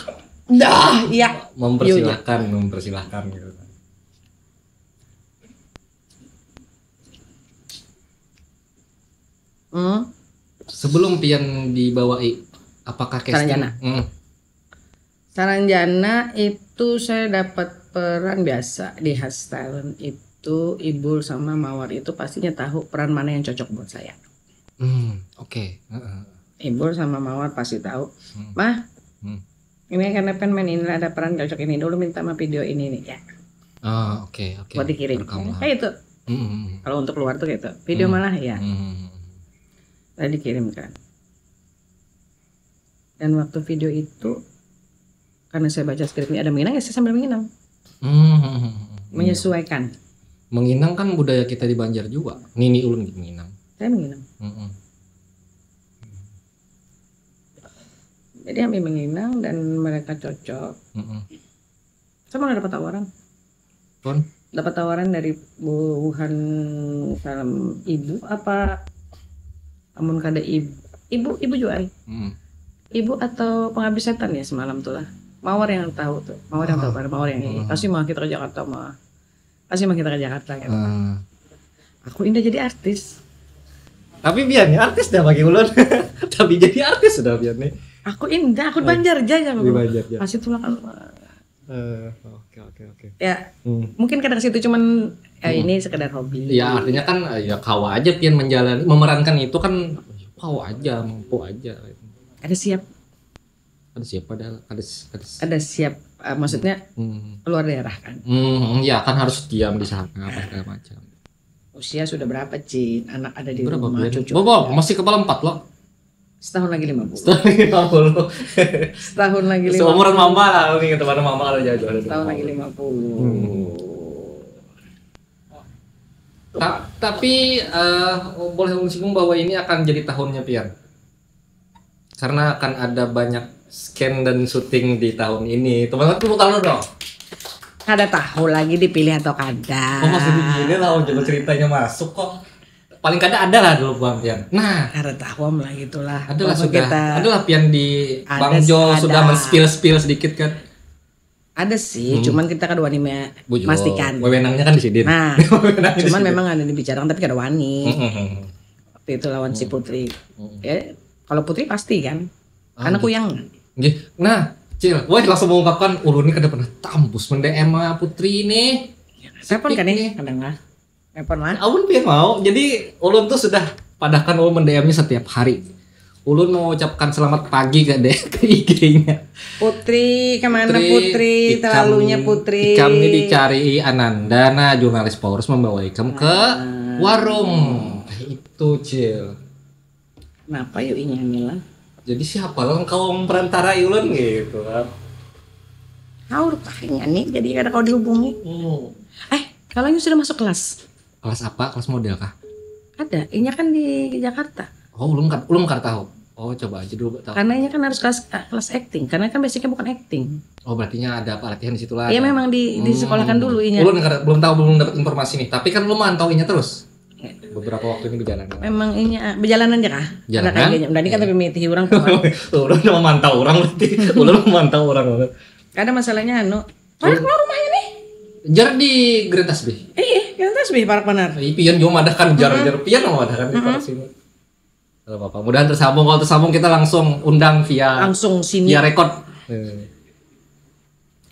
Dah, iya. Mempersilahkan, mempersilahkan gitu. Hmm. Sebelum pian dibawai, apakah casting? Saranjana. Hmm. Saranjana itu saya dapat peran biasa di Hastalent itu Ibul sama Mawar itu pastinya tahu peran mana yang cocok buat saya. Hmm, oke. Heeh. Ibul sama Mawar pasti tahu. Hmm. Mah, Hmm. ini karena pen main ini ada peran cocok ini dulu minta sama video ini nih ya. Ah, oke, oke. Buat dikirim. Rekam lah. Kayak itu. Hmm, hmm, hmm. Kalau untuk luar tuh gitu. Video Hmm. Malah ya. Hmm, hmm, hmm. Saya dikirimkan. Dan waktu video itu karena saya baca skripnya ada menginang ya saya sambil menginang. Hmm, hmm, hmm, hmm. Menyesuaikan. Menginang kan budaya kita di Banjar juga. Nini ulun gitu menginang. Saya menginang. Hmm, hmm. Jadi kami menginang dan mereka cocok. Hmm, hmm. Saya malah dapat tawaran. Pun? Dapat tawaran dari buhan film ibu apa amun kada ibu ibu ibu juga ai. Hmm. Ibu atau pengabdi setan ya semalam tuh lah. Mawar yang tahu tuh. Mawar yang tahu Ah. pada Mawar yang ini. Hmm. Pasti mau kita ke Jakarta mah. Pasti mau kita ke Jakarta gitu. Ah. Aku indah jadi artis. Tapi biar nih artis dah bagi ulun. Tapi jadi artis sudah biar nih. Aku indah, aku Banjar aja. Di Banjar aja. Pasti tuh kan. Eh, oke oke oke. Ya, Hmm. mungkin kadang situ cuman ya ini sekedar hobi. Ya artinya kan eh, ya kawa aja pian menjalani memerankan itu kan kawa aja mampu aja. Ada siap, Ada siapa ada ada ada ada siap. Eh, maksudnya hmm. Keluar daerah kan. Hmm, ya kan harus diam di sana apa segala macam. Usia sudah berapa, Cin? Anak ada di Berapa rumah, bulan? Cucu. Bobo, masih kepala empat loh. Setahun lagi lima puluh. Lima puluh. Setahun lagi lima Seumuran mama lah, lu ingat mana mama kalau jauh-jauh dari Setahun mama. Lagi lima puluh. Hmm. Ta- tapi eh, boleh ulun singgung bahwa ini akan jadi tahunnya Pian. Karena akan ada banyak scan dan syuting di tahun ini. Teman-teman tepuk tangan dulu dong. Kada tahu lagi dipilih atau kada. Oh masih begini lah, oh, jalur ceritanya masuk kok. Paling kada ada lah dulu Bang Pian. Nah, Kada tahu lah gitulah. adalah Walaupun sudah, kita adalah Pian di Ada Bang Jo sih, sudah ada. men-spill-spill sedikit kan. Ada sih, cuman kita kada wani me- Bujur. memastikan. Wewenangnya kan di sini. Nah, Wewenangnya di cuman sini. Memang ada dibicarakan tapi kada wani. Mm-mm. Waktu itu lawan si Putri. Ya, kalau Putri pasti kan. Karena Ah, kuyang. Nggih. Nah, Cil, wah langsung mengungkapkan ulun ini kada pernah tambus men-DM Putri ini. Telepon kan Nih. Nih, kadang lah. Telepon lah. Amun pian mau. Jadi ulun tuh sudah padahkan ulun men-DM-nya setiap hari. Ulun mau ucapkan selamat pagi ke deh ke I G-nya. Putri, kemana Putri? ikam- Terlalunya Putri. Ikam ini dicari Ananda, nah jurnalis Paurus membawa ikam ke warung. Eh, itu Cil. Kenapa yuk ini Mila? Jadi siapa lah kau memperantarai ulun gitu kan? Haur kah ini nih, jadi kada kau dihubungi. Hmm. Eh, kalau ini sudah masuk kelas? Kelas apa? Kelas model kah? Ada, inya kan di Jakarta. Oh, ulun kan ulun kada tahu. Oh, coba aja dulu tahu. Karena inya kan harus kelas kelas acting, karena kan basicnya bukan acting. Oh, berartinya ada pelatihan di situ lah. Iya memang di disekolahkan dulu inya. Ulun kada- belum tahu, belum dapat informasi nih. Tapi kan ulun mantau inya terus. Beberapa waktu ini berjalan. Memang inya berjalan aja kah? Jalan. Ada kayaknya. Berarti kan tapi mimiti orang tuh. Ulun memantau orang berarti. Ulun memantau orang banget. Ada masalahnya anu. Mana keluar rumahnya nih? Jar di Grand Tasbih. Eh, yang tasbih parak benar. Ih, pian juga madahkan jar jar pian mau madahkan di sini. Kalau apa, mudahan tersambung. Kalau tersambung kita langsung undang via Langsung sini. Via record.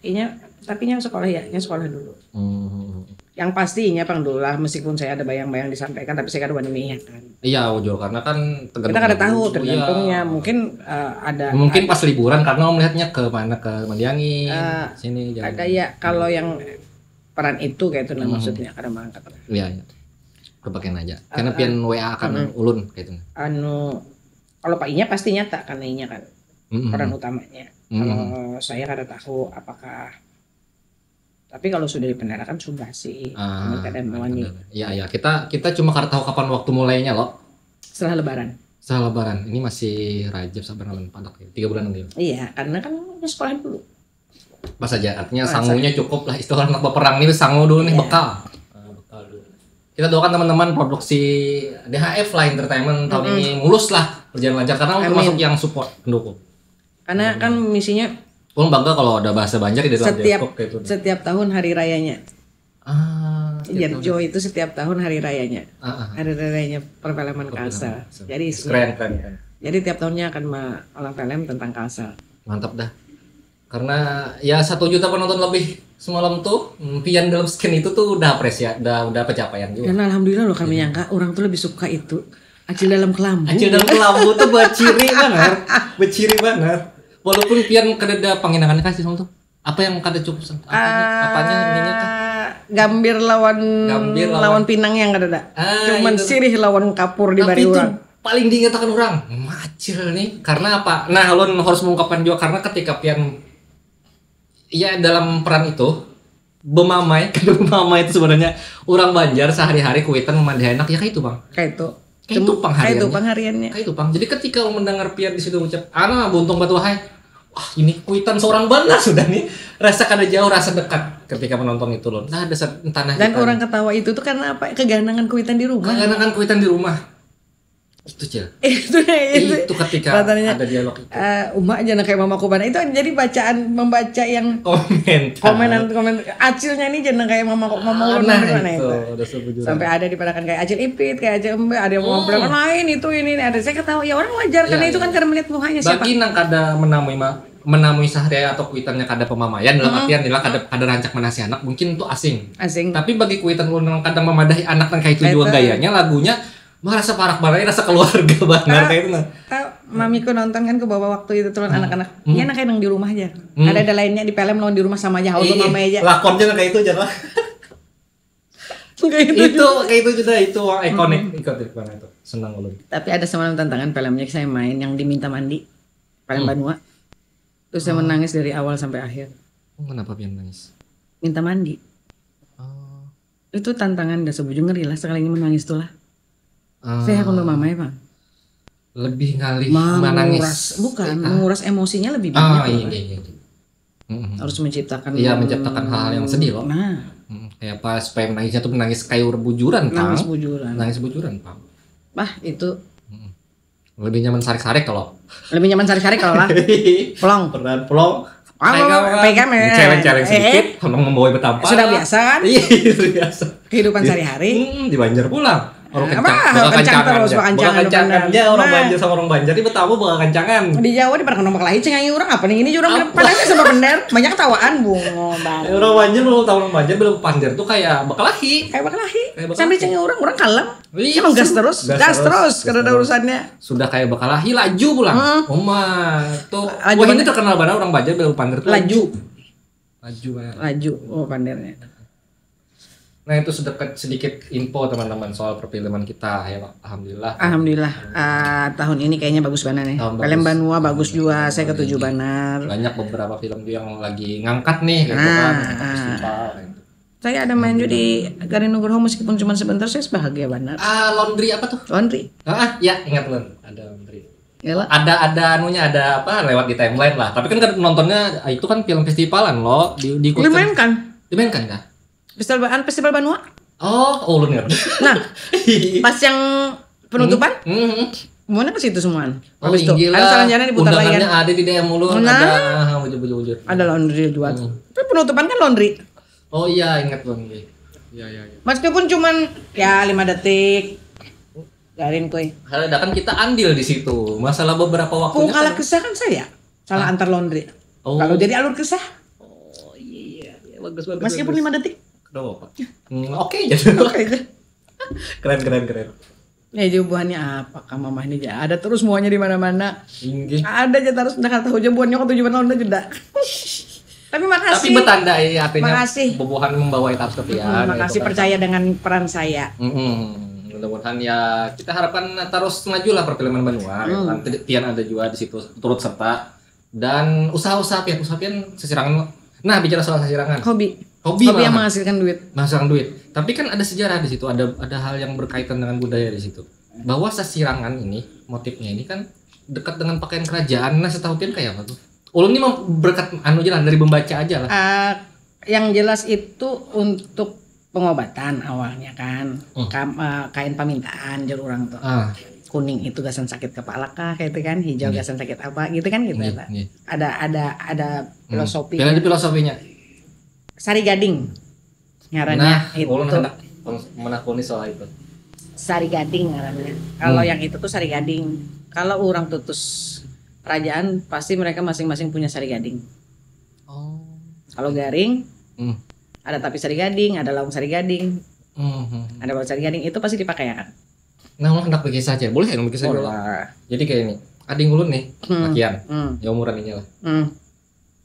Inya tapi yang sekolah ya, yang sekolah dulu. Hmm. Yang pastinya pang dulu lah, meskipun saya ada bayang-bayang disampaikan, tapi saya kada wani mengiyakan. Iya, ujur karena kan Kita kada tahu, tergantungnya. Mungkin eh, ada Mungkin pas liburan karena melihatnya ke mana, ke Maliangi, sini jalan. Ada ya, kalau yang peran itu kayak itu nah, maksudnya kada mengangkat. Iya, iya. Kepakean aja. Karena pian W A kan ulun kayak itu. Anu, kalau Pak Inya pasti nyata karena Inya kan Mm-mm. peran utamanya. Kalau saya kada tahu apakah, tapi kalau sudah dipendarakan sudah sih. Cuma kada mewani. Iya, iya. Kita kita cuma kada tahu kapan waktu mulainya loh. Setelah Lebaran. Setelah Lebaran. Ini masih Rajab, Saban, Ramadan, Padak ya. Tiga bulan lagi. Iya, karena kan udah sekolah dulu. Pas aja, artinya sangunya cukup lah, istilah anak berperang nih, sangu dulu nih, bekal. Nah, bekal dulu. Kita doakan teman-teman produksi D H F lah, entertainment tahun ini mulus lah, berjalan lancar karena ulun termasuk yang support, pendukung. Karena kan misinya Ulun bangga kalau ada bahasa Banjar di dalam setiap bioskop kayak itu. Setiap tahun hari rayanya. Ah, Jadi Joe itu setiap tahun hari rayanya. Ah, ah. Hari rayanya perfilman Kalsel. Jadi Keren, keren, keren. Jadi tiap tahunnya akan mengolah film tentang Kalsel. Mantap dah. Karena ya satu juta penonton lebih semalam tuh, mm, pian dalam scan itu tuh udah apresiasi, udah udah pencapaian juga. Dan alhamdulillah loh, kami nyangka orang tuh lebih suka itu Acil dalam kelambu. Acil dalam kelambu tuh beciri banget, beciri banget. Walaupun pian kadada panginangannya kasih semalam tuh. Apa yang kada cukup sen- apanya, apanya ininya kah? Ah, Gambir lawan Gambir lawan- lawan Pinang yang kadada. Ah, Cuman itu. Sirih lawan kapur di Tapi bari itu orang. Paling diingat akan orang Macil nih. Karena apa? Nah, ulun harus mengungkapkan juga karena ketika pian ya dalam peran itu bemamai, kada bemamai itu sebenarnya orang Banjar sehari-hari kuitan memandihi anak ya kayak itu bang. Kayak itu. Kayak itu pang Kayak itu hariannya. Pang hariannya. Kayak itu pang. Jadi ketika mendengar pian di situ ucap, "Ana buntung batu hai." Wah, ini kuitan seorang bana sudah nih. Rasa kada jauh, rasa dekat ketika menonton itu loh. Nah, ada set- entah nah Dan kita- orang ketawa itu tuh karena apa? Keganangan kuitan di rumah. Keganangan kuitan di rumah. Itu, Cil. Itu deh itu. Itu ketika Katanya, ada dialog itu. Eh, uma aja kayak mamaku bana. Itu jadi bacaan, membaca yang Komentar. komenan komen. Acilnya nih jangan kayak mama mama ulun Nah, mana itu, itu. Udah sebujuran. Sampai ada di padakan kayak Acil Ipit, kayak Acil Embe, ada yang ngobrol lain itu ini ini ada. Saya ketawa ya orang wajar karena Iya, itu kan iya. karena melihat mukanya siapa. Bagi nang kada menamui ma- menamui sahari atau kuitannya kada pemamaian dalam artian nila kada kada rancak manasi anak mungkin itu asing. Asing. Tapi bagi kuitan ulun nang kadang memadahi anak nang kayak itu Kayak juga itu. Gayanya lagunya merasa parak banget rasa keluarga banget Ah. Kayak itu nah. Tahu mamiku nonton kan ke bawah waktu itu tuh anak-anak. Iya nak kayak nang di rumah aja. Hmm. Ada ada lainnya di film lawan di rumah sama aja. Ulun Ih, mama aja. Lakonnya nang kayak itu aja lah. Kayak itu. Itu kayak itu juga itu wah ikonik ikonik mana itu senang ulun. Tapi ada semalam tantangan filmnya saya main yang diminta mandi. Film Hmm. Banua. Terus saya menangis dari awal sampai akhir. Oh, kenapa pian nangis? Minta mandi. Oh. Itu tantangan dah sebujur ngeri lah sekali ini menangis tuh lah. Ah, Saya akan bermamai bang. lebih ngalih Menguras, menangis. Bukan, Ah, menguras emosinya lebih ah, banyak. iya, Lah. iya, iya. Mm-mm. Harus menciptakan. Iya, menciptakan hal-hal yang sedih, loh. Nah, Mm, kayak apa supaya menangisnya tuh menangis kayak bujuran, nangis pang. Bujuran. Nangis bujuran, pang. Bah itu Mm. Lebih nyaman sarik-sarik kalau. Lebih nyaman sarik-sarik kalau lah. Pelong. Pernah pelong. Ah, Kayak apa? pegang, eh. Celeng-celeng Eh, sedikit, eh. Membawa betampar. Sudah biasa kan? Iya, sudah biasa. Kehidupan Iya. Sehari-hari. Hmm, di Banjar pulang. Orang Apa? kencang, bakal Kencang kencangan terus, aja. bakal kencangan, Bakal kencangan benar. Aja orang Nah. Banjar sama orang Banjar tiba tamu bakal kencangan. Di Jawa di pernah kena makalai cengai orang apa nih ini orang Apa? padahal sama bener banyak ketawaan bungo bang. Ya, orang Banjar belum tahu orang Banjar belum panjer tuh kayak bakalahi. Kayak bakalahi. Kayak bakalahi. Sampai cengai orang orang kalem. Iya, Emang gas sus- terus, gas gas terus, terus, gas kada ada terus. Urusannya. Sudah kayak bakalahi laju pulang. Heeh. Oma tuh. Laju Wah ini banget. Terkenal banget orang Banjar belum panjer tuh Laju, Laju banget. Laju, oh pandernya. Nah itu sedikit sedikit info teman-teman soal perfilman kita ya Pak. Alhamdulillah. Alhamdulillah. Ah, tahun ini kayaknya bagus banget nih. Tahun Film bagus. Banua bagus juga, saya Tahun ketuju ini. Banua. Banyak beberapa film juga yang lagi ngangkat nih gitu Ah, kan ah. Festival gitu. Saya ada main juga di Garin Nugroho meskipun cuma sebentar, saya bahagia banget. Ah laundry apa tuh? Laundry. Ah ya ingat Lon ada laundry. Gila. Ada ada anunya ada apa lewat di timeline lah. Tapi kan nontonnya ah, itu kan film festivalan loh di diikutkan. Dimainkan. Dimainkan kah? Festival Festival Banua. Oh, oh ulun ngerti. Nah, pas yang penutupan, Hmm, hmm. Mana ke situ semuaan. Oh, Habis itu, inggih anu lah. Salanjana diputar lagi Undangannya kan. Ada di D M ulun, Nah. Ada ah, bujur bujur bujur. Ada laundry juga. Tapi penutupan kan laundry. Oh iya, ingat laundry. Iya, iya, iya. Meskipun cuman ya lima detik. Garin kuy. Ada kan kita andil di situ. Masalah beberapa waktunya. Pungkala Kan, kesah kan saya salah antar laundry. Oh. Kalau jadi alur kesah, Oh iya, iya, iya. Bagus bagus. Meskipun bagus. lima detik. Kenapa, Pak? Hmm, oke aja. Oke aja. Keren keren keren. Ya jawabannya apa kak mamah ini aja. Ada terus muanya di mana-mana. Inggih. Ada aja terus dah kata hujan buannya waktu jawaban laundry jeda. Tapi makasih. Tapi bertanda ya artinya Makasih. Bubuhan membawa itu harus ke pian. Hmm, makasih Itu kan. Percaya dengan peran saya. Mm-mm. Mudah-mudahan ya kita harapkan terus maju lah perfilman Banua. Ya, Hmm. kan? Pian ada juga di situ turut serta dan usaha-usaha pian, usaha pian sesirangan. Nah bicara soal sesirangan. Hobi. Hobi, Hobi yang malah. Menghasilkan duit. Menghasilkan duit. Tapi kan ada sejarah di situ, ada ada hal yang berkaitan dengan budaya di situ. Bahwa sesirangan ini, motifnya ini kan dekat dengan pakaian kerajaan. Nah, setahu pian kayak apa tuh? Ulun ini mem- berkat anu aja lah dari membaca aja lah. Ah, yang jelas itu untuk pengobatan awalnya kan. Hmm. Kam- ah, kain pamintaan jar orang tuh. Ah, Kuning itu gasan sakit kepala kah kayak itu kan, hijau Iya. Gasan sakit apa gitu kan gitu Iya, ya, Pak. Iya. Ada ada ada Hmm. filosofi. Pian ada filosofinya. Sari gading ngarannya Nah, itu. Ulun hendak peng- menakuni soal itu. Sari gading ngarannya. Kalau Hmm. yang itu tuh sari gading. Kalau orang tutus kerajaan pasti mereka masing-masing punya sari gading. Oh. Kalau garing Hmm. ada tapi sari gading, ada laung sari gading, Hmm, hmm. Ada bau sari gading itu pasti dipakai ya kan? Nah, Ulun hendak berkisah aja. Boleh ya berkisah dulu? Wah. Jadi kayak ini. Ading ulun nih, Hmm. lakian. Hmm. Ya umuran ini lah. Hmm.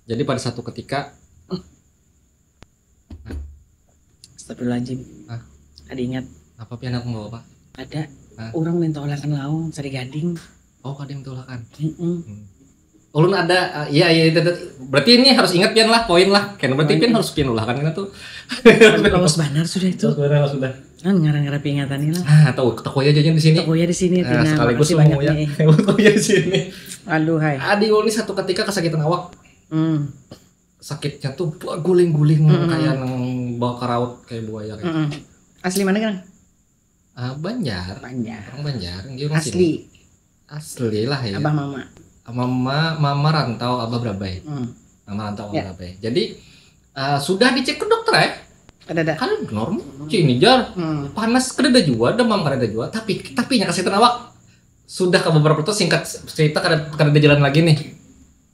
Jadi pada satu ketika Astagfirullahaladzim. Hah? Ada ingat apa pian aku bawa apa? Ada Hah? Orang minta olahan laung sari gading. Oh, kada yang tulakan. Mm-mm. Hmm. Ulun ada uh, iya iya itu, itu. Berarti ini harus ingat pian lah poin lah. Kan berarti Poin. Pian harus pian ulahkan kan tuh. Lawas banar sudah itu. Sudah sudah. Kan ngarang-ngarang peringatan ini lah. Ah, tahu teko aja aja di sini. Teko ya di sini Nah, Tina. sekaligus Makasih mau banyak ya. nih. Teko aja di sini. Aduh hai. Adi ulun ini satu ketika kesakitan awak. Hmm. Sakitnya tuh guling-guling Mm-mm. Kayak nang bawa karaut kayak buaya kayak. Mm-mm. Asli mana kan? Ah, Banjar. Banjar. Orang Banjar, dia orang sini. Asli. Asli lah ya. Abah mama. Mama, mama rantau, abah Berabai. Hmm. Mama rantau, abah Ya. Berabai. Jadi ah, sudah dicek ke dokter ya. Ada ada. Kan normal. Cini jar. Hmm. Panas kadada jua, demam kadada jua. Tapi tapi nya kesehatan awak sudah ke beberapa tuh, singkat cerita, kada kada ada jalan lagi nih.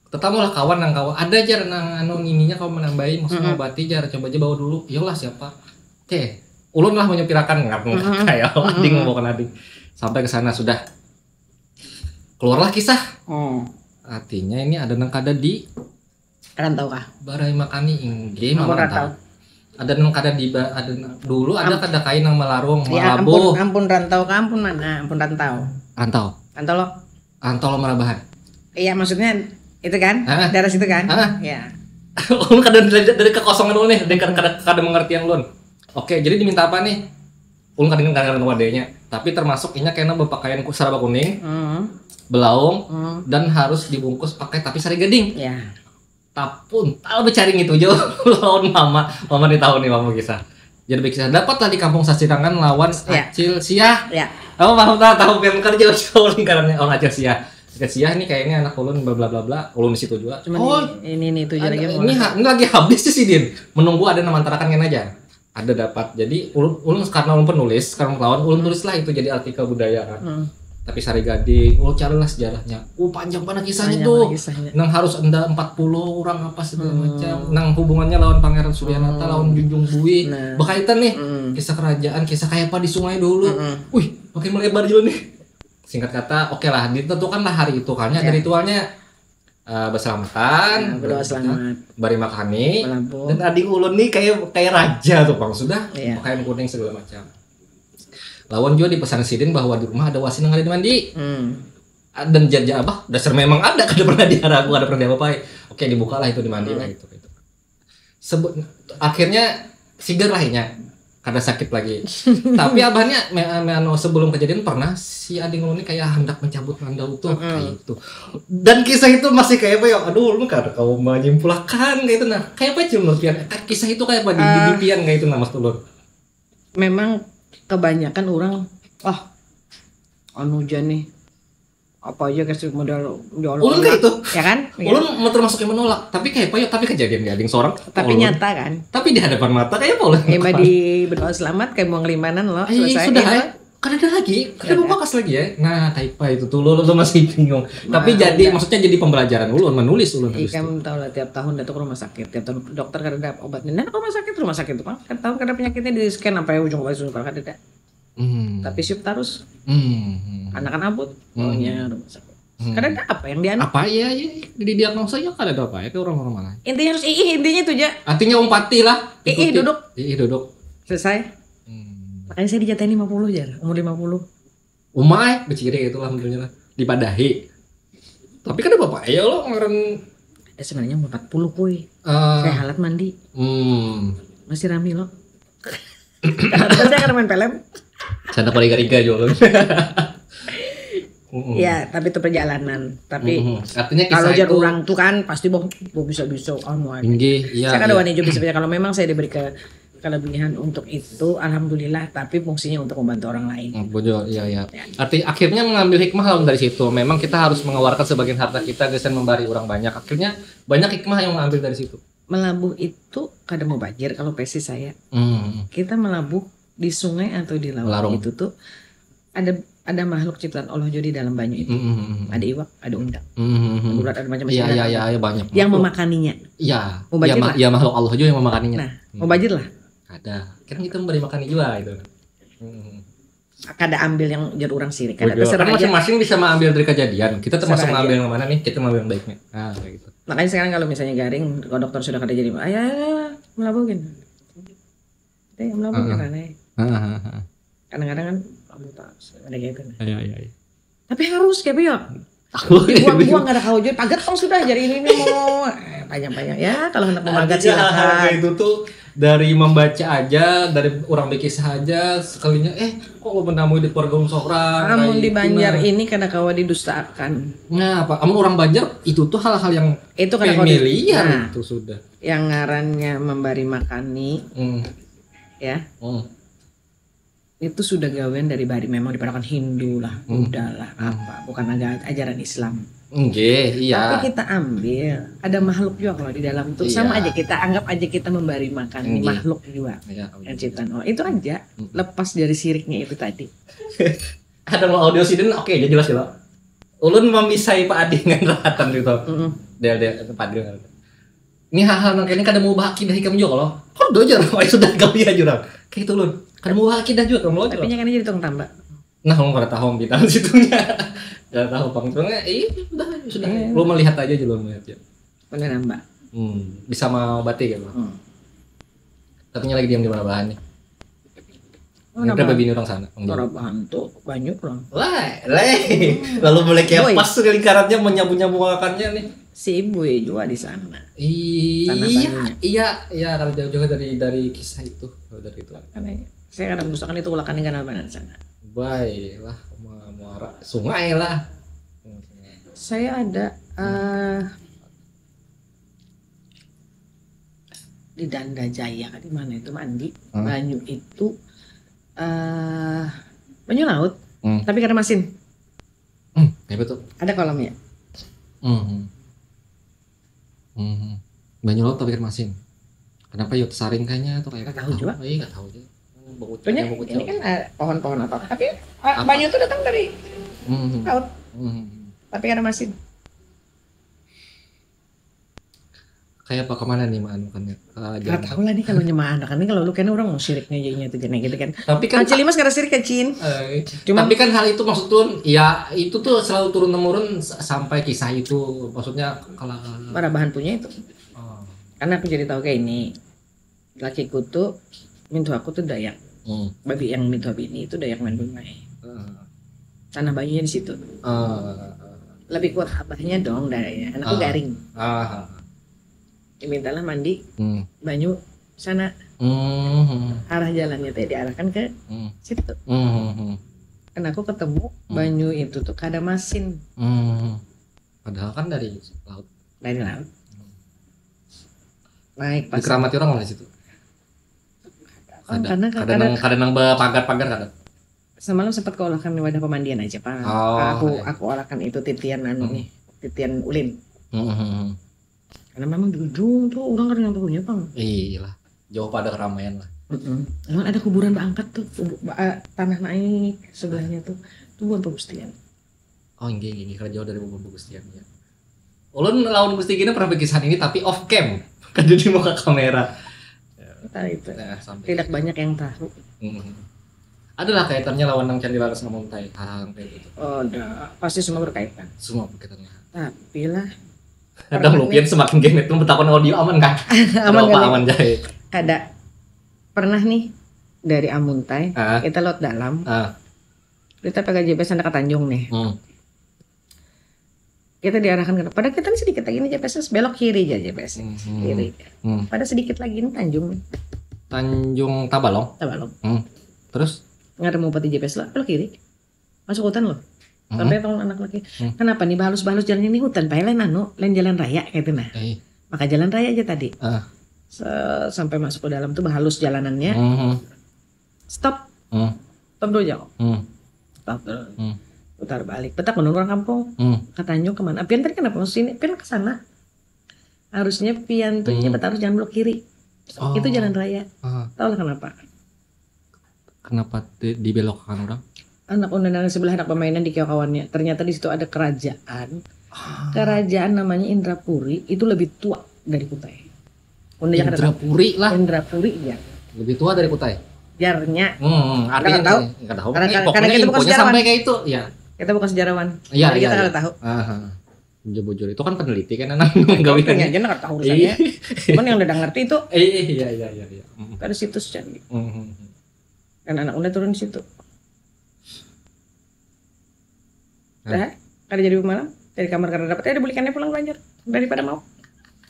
Tetamu lah kawan nang kawa ada jar nang anu ngininya kawa menambahi, maksudnya Mhm. ngobati jar, coba aja bawa dulu. Iyalah siapa? Oke, ulun lah menyupirakan, nggak mau Mhm. kayak Mhm. ading, mau kena ading. Sampai ke sana sudah keluarlah kisah. Hmm. Artinya ini ada nang kada di Rantau kah? barai makani, inggih, Ampun mama rantau. Rantau. Ada nang kada di ba- ada nang- dulu ada Am- kada kain nang melarung, Ya, malabuh. Ampun, ampun rantau kah, ampun mana? Ampun rantau. Rantau. Rantau lo. Rantau lo marabahan. Iya, maksudnya itu kan? Hah? Daerah situ kan? Hah? Ya. Ulun kada dari, dari kekosongan ulun nih, dari kada, kada, kada mengertian ulun. Oke, jadi diminta apa nih? Ulun kada ingat, kada ingat wadahnya. Tapi termasuk inya kena berpakaian ku- saraba kuning, Hmm. belaung, Hmm. dan harus dibungkus pakai tapi sari gading. Ya. Tapun, tahu bercaring itu jauh lawan mama. Mama nih tahu nih mama kisah. Jadi kisah dapatlah di kampung Sasirangan lawan Ya. Acil Siah. Ya. Apa paham tak tahu pian kerja jauh lingkarannya orang Acil Siah. Acil Siah nih kayaknya anak ulun bla bla bla bla. Ulun di situ juga. Cuman Oh, ini, ini, ini tujuh ada- lagi mau. ini, ha- ini lagi habis sih sidin. Menunggu ada nang mantarakan kena aja. Ada dapat. Jadi ulun ulun karena ulun penulis, sekarang lawan ulun tulislah itu jadi artikel budaya kan. Hmm. Tapi sari gading, ulun carilah sejarahnya. Oh, panjang banget kisahnya Panjang tuh. Kisahnya. Nang harus enda empat puluh orang apa segala Hmm. macam. Nang hubungannya lawan Pangeran Suryanata, Hmm. lawan Junjung Bui. Nah. Berkaitan nih. Hmm. Kisah kerajaan, kisah kayak apa di sungai dulu. Hmm. Wih, makin melebar juga nih. Singkat kata, oke lah, ditentukanlah hari itu. Karena ada Ya. ritualnya eh, berselamatan, Ya, berdoa selamat. Bari makani. Melabuh. Dan ading ulun nih kayak kayak raja tuh bang, sudah Iya. pakaian kuning segala macam. Lawan juga dipesan sidin bahwa di rumah ada wasi nang ada di mandi. Hmm. Ah, dan jaja abah dasar memang ada, kada pernah diharagu, kada pernah diapa-apai. Oke, dibukalah itu di mandi lah itu, itu. Sebut akhirnya sigar lah inya, kada sakit lagi. Tapi abahnya me, me, anu, sebelum kejadian pernah si ading ulun ini kayak hendak mencabut randau tuh Mm-mm. kayak itu. Dan kisah itu masih kayak apa ya? Aduh, ulun kada kawa menyimpulkan kayak itu nah. Kayak apa sih menurut pian? Kisah itu kayak apa di, di, di Ah. pian kayak itu nah, Mas Tulur? Memang kebanyakan orang, "Ah, anu aja nih, apa aja kasih modal, ya Allah." Ulun kayak itu. Ya kan? Ya. Ulun mau termasuk yang menolak, tapi kayak apa ya? Tapi kejadian di ading seorang. Tapi Ulun. Nyata kan? Tapi di hadapan mata kayak apa ulun? Emang di berdoa selamat kayak mau ngelimanan loh, Iya, selesai sudah gitu. Ya. Kada ada lagi, kada Kada. Mau bakas lagi ya. Nah, taipa itu tuh lo, lo masih bingung. Tapi Nah, jadi udah. Maksudnya jadi pembelajaran ulun, menulis ulun habis Ikam itu. Tahu lah tiap tahun datang ke rumah sakit, tiap tahun dokter kada ada obatnya. Nah, rumah sakit, rumah sakit tuh kan, tiap tahun kada penyakitnya di scan sampai ujung ke ujung kada ada. Hmm. Tapi sip terus, Hmm. anakan abut, Hmm. maunya rumah sakit. Hmm. Kada ada apa yang dianu. Apa ya, ya, di diagnosa ya kada ada apa ya, kayak orang normal aja. Intinya harus iih, intinya itu aja. Artinya umpati lah. Iih, Ikuti. Duduk. Iih, duduk. Selesai. Hmm. Makanya saya dijatahin lima puluh jar, umur lima puluh. Umai beciri itu lah tentunya lah. Dipadahi. Tapi kada apa-apa ya lo ngaran Eh, sebenarnya umur empat puluh kuy. eh, Saya halat mandi, hmm. Masih rami lo. Saya kada main film. Sana paling riga juga lo. Mm-mm. Ya, tapi itu perjalanan. Tapi Mm-mm. Artinya kisah kalau jar itu orang tuh kan pasti boh, boh bisa-bisa anu aja. Inggih, iya. Saya kada Iya. Wani juga bisa kalau memang saya diberi ke kelebihan untuk itu, alhamdulillah, tapi fungsinya untuk membantu orang lain. Hmm, betul, iya, iya. Arti akhirnya mengambil hikmah lawan dari situ. Memang kita harus mengeluarkan sebagian harta kita gasan membari orang banyak. Akhirnya banyak hikmah yang mengambil dari situ. Melabuh itu kada mau banjir kalau versi saya. Hmm. Kita melabuh di sungai atau di laut Melarung. Itu tuh ada ada makhluk ciptaan Allah juga di dalam banyu itu. Hmm, hmm, hmm. Ada iwak, ada undang. Hmm, hmm, hmm. Ada ulat, ada macam-macam Iya, iya, binatang. Iya, iya, banyak. Yang memakaninnya. Iya. Mubajir Iya, ma- lah. Iya, makhluk Allah juga yang memakaninya. Nah, Hmm. Mubajir lah. Ada. Kan kita memberi makan juga itu. Hmm. Kada ambil yang jar orang sirik. Kada Betul. terserah Kan aja. Masing-masing bisa mengambil dari kejadian. Kita termasuk Terserah mengambil aja. Yang mana nih? Kita mengambil yang baiknya. Ah, kayak gitu. Makanya sekarang kalau misalnya garing, kalau dokter sudah kada jadi, ayo, ayo, ayo, melabuh gin. Deh, melabuh Heeh. gin, aneh. Heeh, heeh, heeh. Kadang-kadang kan melabuh terus, ada kayak itu. Iya, iya, iya. Tapi harus kayak apa ya? Aku Dibuang-buang, ada kau aja. Pagat tong sudah jadi ini mau eh, panjang-panjang ya. Kalau hendak memagat Artinya hal-hal silakan. Kayak itu tuh dari membaca aja, dari orang berkisah aja, sekalinya eh kok lo menemui di pergaulan seorang Amun kayak di itu, Banjar nah. Ini kada kawa didustakan. Nah, apa? Amun orang Banjar itu tuh hal-hal yang Itu kada kawa di- familiar Nah, itu sudah. Yang ngarannya memberi makani, Hmm. Ya. Hmm. Itu sudah gawean dari bari, memang dipadakan Hindu lah, Hmm. Buddha lah, apa, bukan agama ajaran Islam. Nggih, iya. Tapi kita ambil, ada makhluk juga kalau di dalam tuh. Sama Iya. Aja kita anggap aja kita memberi makan di Nggih. Makhluk juga. Iya, Yang ciptaan Allah itu aja, Mm. Lepas dari siriknya itu tadi. Ada lo audio sidin, oke aja jelas ya lo. Ulun mamisai Pak Adi dengan rahatan gitu. Mm-mm. Dia dia Pak Adi. Ini hal-hal nang kene kada mau bahas akidah ikam juga lo. Kau dojar, wah sudah kau ya jurang. Kayak itu ulun. Kada mau bahas akidah juga kamu lo. Tapi jangan aja di tukang tambak. Nah, kamu kada tahu bintang situnya. Kada tahu pang. Cuma, eh, sudah, sudah. Iya. Lu melihat aja dulu, melihat ya. Bener, Mbak. Hmm, bisa mengobati gitu. Hmm. Tapi lagi diam di mana bahan nih? Oh, Ini nama berapa bini orang sana? Bang Joni? Parabahan tuh banyak orang. Lah, leh. Lalu mulai kayak Boy. Pas tuh lingkarannya menyabu-nyabu makannya nih. Si ibu ya juga di sana. Iya, Tanah Banyunya. Iya, iya, kalau jauh-jauh dari dari kisah itu, kalau dari itu. Karena saya kadang busakan itu ulakan dengan mana di sana. Baiklah, ma- muara sungai lah. Saya ada eh di Danda Jaya, di mana itu, mandi, Hmm. Banyu itu eh banyu laut, Hmm. Tapi kada masin. Hmm, kayak betul. Ada kolamnya. Hmm. Hmm. Banyu laut tapi kan masin. Kenapa yo tesaring kayaknya atau kayak Nggak tahu juga. Iya, nggak tahu juga. Bau Pokoknya bau ini jauh. Kan eh, pohon-pohon apa? Tapi eh, Apa? Banyu itu datang dari Hmm. laut, Hmm. Tapi kada masin. Kayak apa kemana nih manukannya? Ah, Gak jangan. Tahu lah nih kalau nyemaan kan nih, kalau lu kan orang mau siriknya jadinya tuh jadi gitu kan. Tapi kan Kecil mas kada sirik kecil. eh, Cuma- tapi kan hal itu maksud tuh ya itu tuh selalu turun temurun s- sampai kisah itu maksudnya kalau Parabahan punya itu. oh. Karena aku jadi tahu kayak ini. Lakiku tuh mintu aku tuh Dayak. Hmm. Babi yang mintu bini itu Dayak Mandungai. Eh, Tanah Banyunya di situ. eh, Lebih kuat abahnya dong, Dayak. Anakku Ah. Garing. ah. Dimintalah mandi Hmm. Banyu sana, Hmm. arah jalannya teh diarahkan ke Hmm. situ. Hmm. Karena aku ketemu Hmm. Banyu itu tuh kada masin. Hmm. Padahal kan dari laut. Dari laut. Naik pas. Dikeramati orang nggak di situ? Oh, Ada, karena ada karena nang ada nang berpagar-pagar kada. Semalam sempat kuolahkan di wadah pemandian aja, Pak. Oh, aku iya. Aku olahkan itu titian anu Hmm. Nih, titian ulin. Hmm. Karena memang di ujung tuh orang kada yang tahunya, Bang. Iyalah, jauh pada keramaian lah. Mm-mm. Emang ada kuburan baangkat tuh, kubu- ba- eh, tanah naik sebelahnya tuh. Itu bukan pembustian. Oh, inggih, inggih, kada jauh dari bubun Gustian ya. Ulun lawan Gusti gini pernah berkisah ini tapi off cam. Kada di muka kamera. Kita itu Nah, sampai. Tidak banyak yang tahu. Hmm. Adalah kaitannya lawan nang candi laras ngamuntai hal kayak gitu. Oh, udah pasti semua berkaitan. Semua berkaitannya. Tapi lah, Kadang lupian semakin gemet tuh bertakon audio aman kah? Aman Berapa kali. Aman jahit. Kada pernah nih dari Amuntai, Ah. Kita lewat dalam, Ah. Kita pakai J P S hendak ke Tanjung nih. Hmm. Kita diarahkan ke, padahal kita nih sedikit lagi nih J P S belok kiri aja J P S. Hmm. Kiri. Hmm. Pada sedikit lagi ini Tanjung nih. Tanjung Tabalong. Tabalong. Hmm. Terus? Nggak ada mau pati J P S lah, belok kiri. Masuk hutan loh. Hmm. Sampai tolong anak lagi. Hmm. Kenapa nih halus-halus jalan ini hutan? Padahal anu, lain jalan raya gitu nah. Eh. Maka jalan raya aja tadi. Ah. Se- sampai masuk ke dalam tuh halus jalanannya. Hmm. Stop. Hmm. Stop dulu jauh. Hmm. Stop dulu. Hmm. Putar balik. Petak menurun orang kampung. Hmm. Ke Tanjung kemana? Pian tadi kenapa masuk sini? Pian ke sana. Harusnya pian tuh Hmm. cepat harus jangan belok kiri. Oh. Itu jalan raya. Ah. Tahu lah kenapa? Kenapa di- dibelokkan orang? Anak undangan sebelah anak permainan di kawannya. Ternyata di situ ada kerajaan. Ah. Kerajaan namanya Indrapuri itu lebih tua dari Kutai. Unda jangan tahu. Indrapuri lah. Indrapuri ya. Lebih tua dari Kutai. Jarnya. Hmm, artinya Nggak tahu. Nggak tahu. Karena- Eh, karena pokoknya kita bukan infonya sejarawan. Sampai kayak itu, ya. Kita bukan sejarawan. Iya, Jadi iya, kita iya. nggak tahu. Aha. Bujur-bujur itu kan peneliti kan anak gawe Kayaknya aja nggak tahu urusannya. Iya. Cuman yang udah ngerti itu Eh, iya, iya, iya, iya. Hmm. Ada situs candi. Hmm. Dan anak udah turun di situ. Nah. Dah, kada jadi malam. Dari kamar kada dapat, ada bulikannya pulang ke Banjar daripada mau.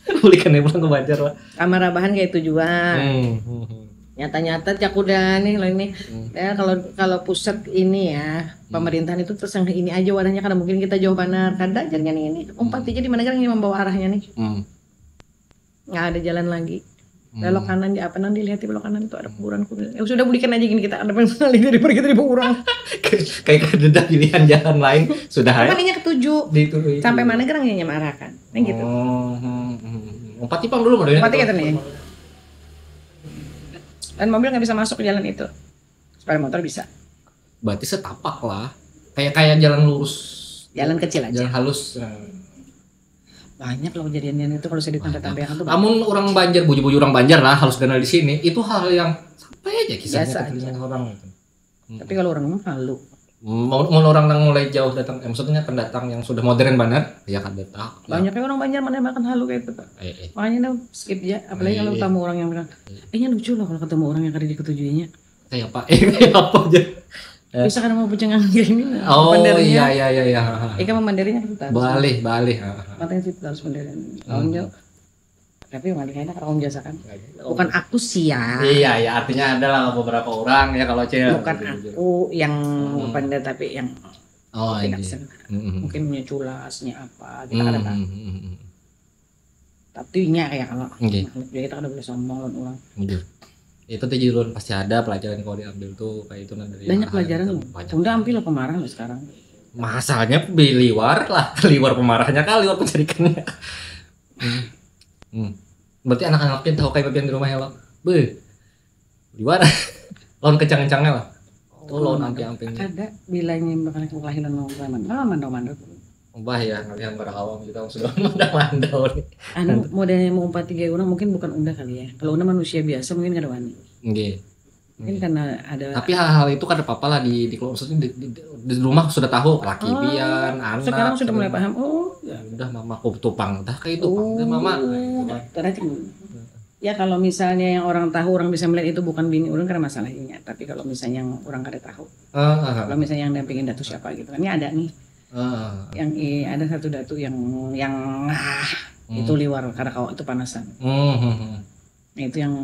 Bulikannya pulang ke Banjar lah. Kamar abahan kayak itu juga. Hmm. Hmm. Hmm. Nyata-nyata cak udah nih lah ini. Hmm. Ya kalau kalau pusat ini ya pemerintahan itu tersanggah ini aja wadahnya, karena mungkin kita jauh banar, kada jaringan ini. Umpat aja di mana kan ini membawa arahnya nih. Hmm. Nggak ada jalan lagi. Belok kanan di apa nang dilihat di belok kanan itu ada kuburan kuburan. Ya sudah budikan aja gini kita ada yang sekali daripada kita dibawa orang. Kayak ada pilihan jalan lain sudah ya. Kan inya ketuju. Di itu, itu. Sampai mana gerang inya marahkan. Nah gitu. Oh, hmm, hmm, hmm. Empat tipang dulu modalnya. Empat Gitu. Tiga nih. Dan mobil nggak bisa masuk ke jalan itu. Sepeda motor bisa. Berarti setapak lah. Kayak kayak jalan lurus. Jalan kecil aja. Jalan halus. Nah. Banyak loh kejadian itu kalau saya di tempat tampiakan tuh. Amun orang Banjar, buju-buju orang Banjar lah, halus ganal di sini, itu hal yang sampai aja kisahnya Biasa ke telinga orang gitu. Tapi kalau orang rumah malu. Mau, mau orang yang mulai jauh datang, eh, maksudnya pendatang yang sudah modern banget, ya kan datang. Banyaknya orang Banjar mana makan halu kayak itu, Pak. Eh, eh. Makanya nih skip aja, apalagi kalau Iya. Tamu orang yang bilang, "Eh, ini lucu loh kalau ketemu orang yang kada diketujuinya." Kayak apa? Eh, kayak apa aja? Eh. Bisa kan mau bujangan kayak ini. Oh Pendernya. Iya iya iya iya. Ha, ha. Ika memanderinya kita harus. Balik balik. Ha, ha. Makanya sih kita harus menderin. Lawannya tapi yang paling enak orang biasa kan. Bukan aku sih ya. Iya ya, artinya ada lah beberapa orang ya kalau cewek. Bukan aku yang benda tapi yang Oh tidak iya. senang. Mm-mm. Mungkin punya culasnya apa kita kada tahu. Mm-mm. Tapi nya kayak kalau Oke. makhluk jadi kita kada boleh sombong lawan orang. Betul. Itu tuh judul pasti ada pelajaran kalau diambil tuh kayak itu nah dari Banyak arahan pelajaran gitu. loh. Banyak. Udah ambil lah pemarah loh sekarang. Masalahnya di luar lah, di luar pemarahnya kah, di luar pencarikannya. Hmm. Hmm. Berarti anak-anaknya tahu kayak bagian di rumah ya lo. Beuh. Di luar. Lawan kencang-kencangnya lah. Tuh lawan amping-amping. Ada bilanya bakal kelahiran mau zaman. Ah, mandau-mandau. Ubah ya, ngalihan pada awam kita sudah mandau-mandau nih. Anu modelnya mau empat tiga orang mungkin bukan unda kali ya. Kalau unda manusia biasa mungkin kada wani. Nggih. Mungkin karena ada Tapi hal-hal itu kada apa-apa lah di di keluarga, maksudnya di, di, di rumah sudah tahu laki pian, anak. Sekarang sudah mulai paham. Oh, Ya udah mama aku tupang dah kayak itu pang. Udah mama. Nah, gitu kan. Ternyata ya kalau misalnya yang orang tahu orang bisa melihat itu bukan bini ulun karena masalahnya. Tapi kalau misalnya yang orang kada tahu, Heeh. Kalau misalnya yang dampingin datu siapa gitu kan, ini ada nih. Heeh. Yang i- ada satu datu yang yang ah, itu liwar kada kawa itu panasan. Hmm, hmm, hmm. Nah, itu yang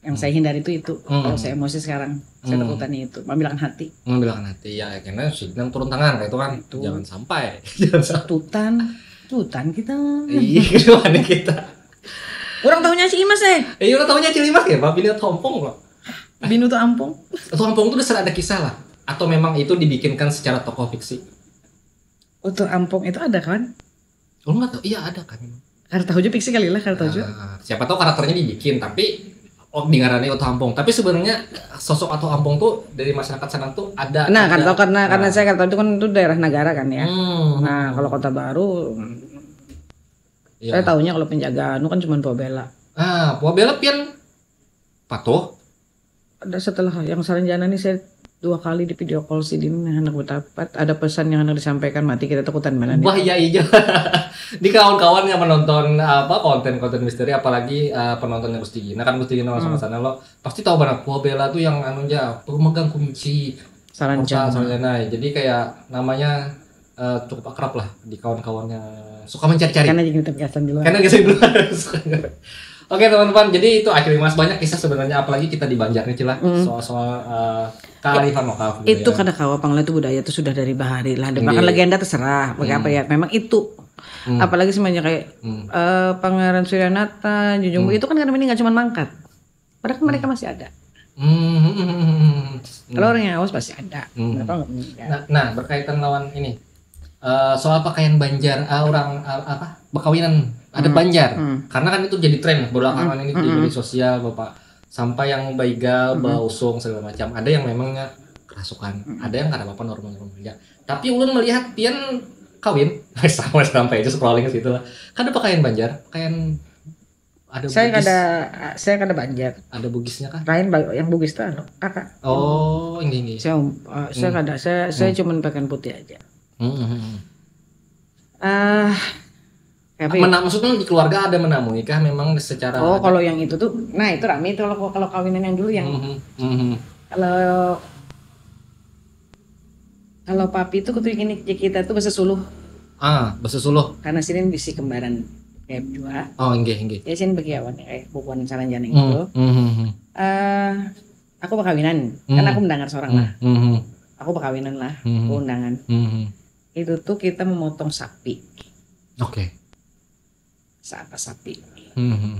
yang saya hindari itu itu. Kalau saya emosi sekarang, saya takutannya itu, membilakan hati. Membilakan hati ya, karena sudah turun tangan kayak itu kan. Jangan sampai. Jangan sampai. Tutan, tutan kita. Iya, gimana kita? Orang tahunya si Imas eh. Eh, orang tahunya Cilimas ya, Pak? Bini Tompong loh. Binu tuh ampung. Tompong tuh dasar ada kisah lah. Atau memang itu dibikinkan secara tokoh fiksi? Utuh ampung itu ada kan? Oh nggak tahu, iya ada kan. Kada tahu juga fiksi kali lah, kada tahu juga. Nah, siapa tahu karakternya dibikin, tapi oh dengarannya Utuh Ampung. Tapi sebenarnya sosok Utuh Ampung tuh dari masyarakat sana tuh ada. Nah, kan ada- tahu karena karena saya kan tahu itu kan itu daerah negara kan ya. Hmm. Nah, kalau Kota Baru Iya. saya tahunya kalau penjaga anu kan cuma Pua Bela. Ah, Pua Bela pian patuh. Ada setelah yang Saranjana nih saya dua kali di video call sidin nih anak betapat ada pesan yang anak disampaikan mati kita takutan mana nih. Wah ya iya. Di kawan-kawan yang menonton apa konten-konten misteri apalagi eh, penontonnya Gusti Gina kan Gusti Gina langsung ke sana lo pasti tahu banget Pua Bela tuh yang anunya pemegang kunci Saranjana. Saranjana. Jadi kayak namanya eh, cukup akrab lah di kawan-kawannya suka mencari-cari. Karena jadi kita biasa dulu. Karena kita dulu. Oke teman-teman, jadi itu Acil Imas banyak kisah sebenarnya apalagi kita di Banjar nih Cila soal-soal eh, kearifan lokal. Itu budaya. Kada kawa pang lah itu budaya itu sudah dari bahari lah. Bahkan legenda terserah, pakai apa ya. Memang itu. Apalagi semuanya kayak eh, Pangeran Suryanata, Junjung itu kan karena meninggal cuma mangkat. Padahal kan mereka masih ada. Hmm, hmm, hmm, hmm, hmm. Kalau orang yang awas pasti ada. Mereka nggak meninggal. Nah, nah, berkaitan lawan ini eh, soal pakaian Banjar, ah, orang ah, apa bekawinan ada Banjar, karena kan itu jadi tren belakangan ini di media sosial bapak sampai yang baigal, bausung segala macam. Ada yang memangnya kerasukan, ada yang kada apa-apa normal-normal aja. Tapi ulun melihat pian kawin, sama sampai aja scrolling ke situ lah. Kada pakaian Banjar, pakaian ada Saya Bugis, kada saya kada Banjar. Ada Bugisnya kan? Lain ba- yang Bugis itu anu, kakak. Oh, ini ini. Saya um, eh, saya kada saya saya cuman pakaian putih aja. Hmm, hmm, hmm. Ah, apa ya? Mena- maksudnya di keluarga ada menemui kah memang secara Oh, ada- kalau yang itu tuh, nah itu rame itu kalau kalau kawinan yang dulu yang Hmm, hmm, hmm. kalau kalau papi itu kutu gini kita tuh bahasa Suluh Ah, bahasa Suluh. karena sini bisi kembaran kayak dua. Oh, inggih inggih. Ya sini bagi awan kayak bubuhan Saranjana Hmm, gitu. hmm, hmm, hmm. Eh, aku bakawinan, kan aku mendengar seorang lah. Hmm, hmm, Aku bakawinan lah, Hmm. aku undangan. hmm, hmm. Itu tuh kita memotong sapi, Oke. apa sapi. Hmm, hmm.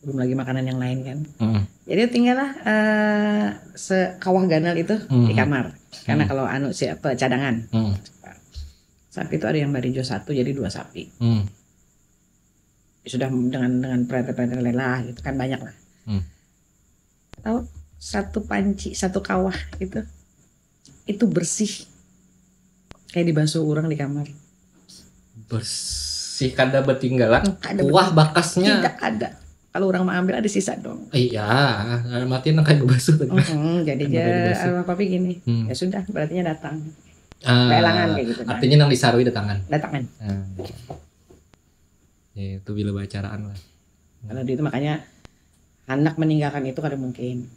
Belum lagi makanan yang lain kan. Hmm. Jadi tinggallah uh, sekawah ganal itu hmm. di kamar. Karena hmm. kalau anu siapa cadangan. Hmm. Sapi itu ada yang barijo satu jadi dua sapi. Hmm. Sudah dengan dengan perhatian-perhatian lelah gitu kan banyak lah. Hmm. Tahu satu panci, satu kawah gitu. Itu bersih. Kayak dibasuh orang di kamar. Bersih kada bertinggalan. Kada kuah bakasnya. Tidak ada. Kalau orang mau ambil ada sisa dong. Iya, mati nang kayak basuh tadi. Mm-hmm, jadi aja apa gini. Hmm. Ya sudah, berarti datang. Ah, kayak gitu. Artinya nang disarui datangan. Datangan. Hmm. Ya, itu bila bacaraan lah. Kalau itu makanya anak meninggalkan itu kada mungkin.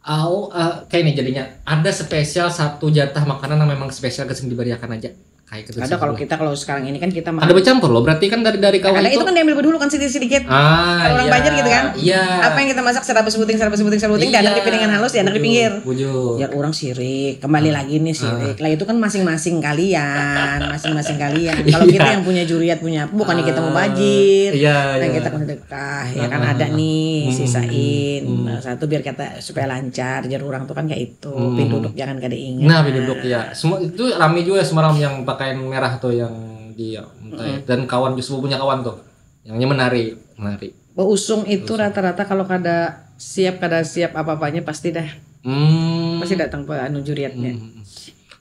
Au, uh, kayak ini jadinya ada spesial satu jatah makanan yang memang spesial kesini diberiakan aja. Kayak gitu. Ada kalau kita kalau sekarang ini kan kita makan. Ada bercampur loh, berarti kan dari dari kawan. Ada itu kan diambil dulu kan sedikit sedikit. Ah, kalau orang iya, Banjar gitu kan. Iya. Apa yang kita masak serabus sebuting serabus sebuting serabus sebuting, iya, ada di piringan halus, ya ada di pinggir. Bujur. Ya orang sirik, kembali ah, lagi nih sirik. Ah. Lah itu kan masing-masing kalian, masing-masing kalian. Kalau iya. Kita yang punya juriat punya apa, bukan ah, kita mau bajir. Iya, nah, iya. Kita kan sedekah, ya kan ah, ada nih hmm, sisain. Hmm. Nah, satu biar kata supaya lancar, jar orang tuh kan kayak itu. Hmm. Piduduk jangan kada ingat. Nah, piduduk ya. Semua itu ramai juga Semarang yang pakaian merah tuh yang di ya, hmm. Dan kawan justru punya kawan tuh. Yang menari, menari. Beusung itu rata-rata kalau kada siap kada siap apa-apanya pasti dah. Hmm. Pasti datang ke anu juriatnya. Hmm.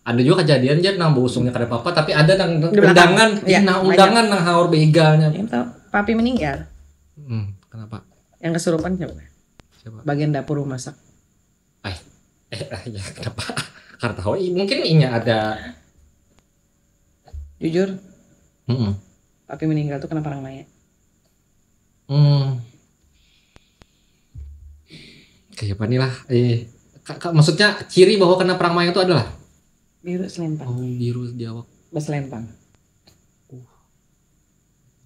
Ada juga kejadian jar nang beusungnya kada apa-apa tapi ada nang undangan, ya, nah undangan nang haur beigalnya. Itu papi meninggal. Hmm, kenapa? Yang kesurupan siapa? Siapa? Bagian dapur memasak. Eh, eh, eh ya kenapa? Karena tahu mungkin inya ada. Jujur. Mm -mm. Papi meninggal tuh kenapa orang maya? Hmm. Kayak apa nih lah? Eh, kak, kak, maksudnya ciri bahwa kena perang mayang itu adalah? Biru selempang. Oh, biru di awak. Berselempang. Uh.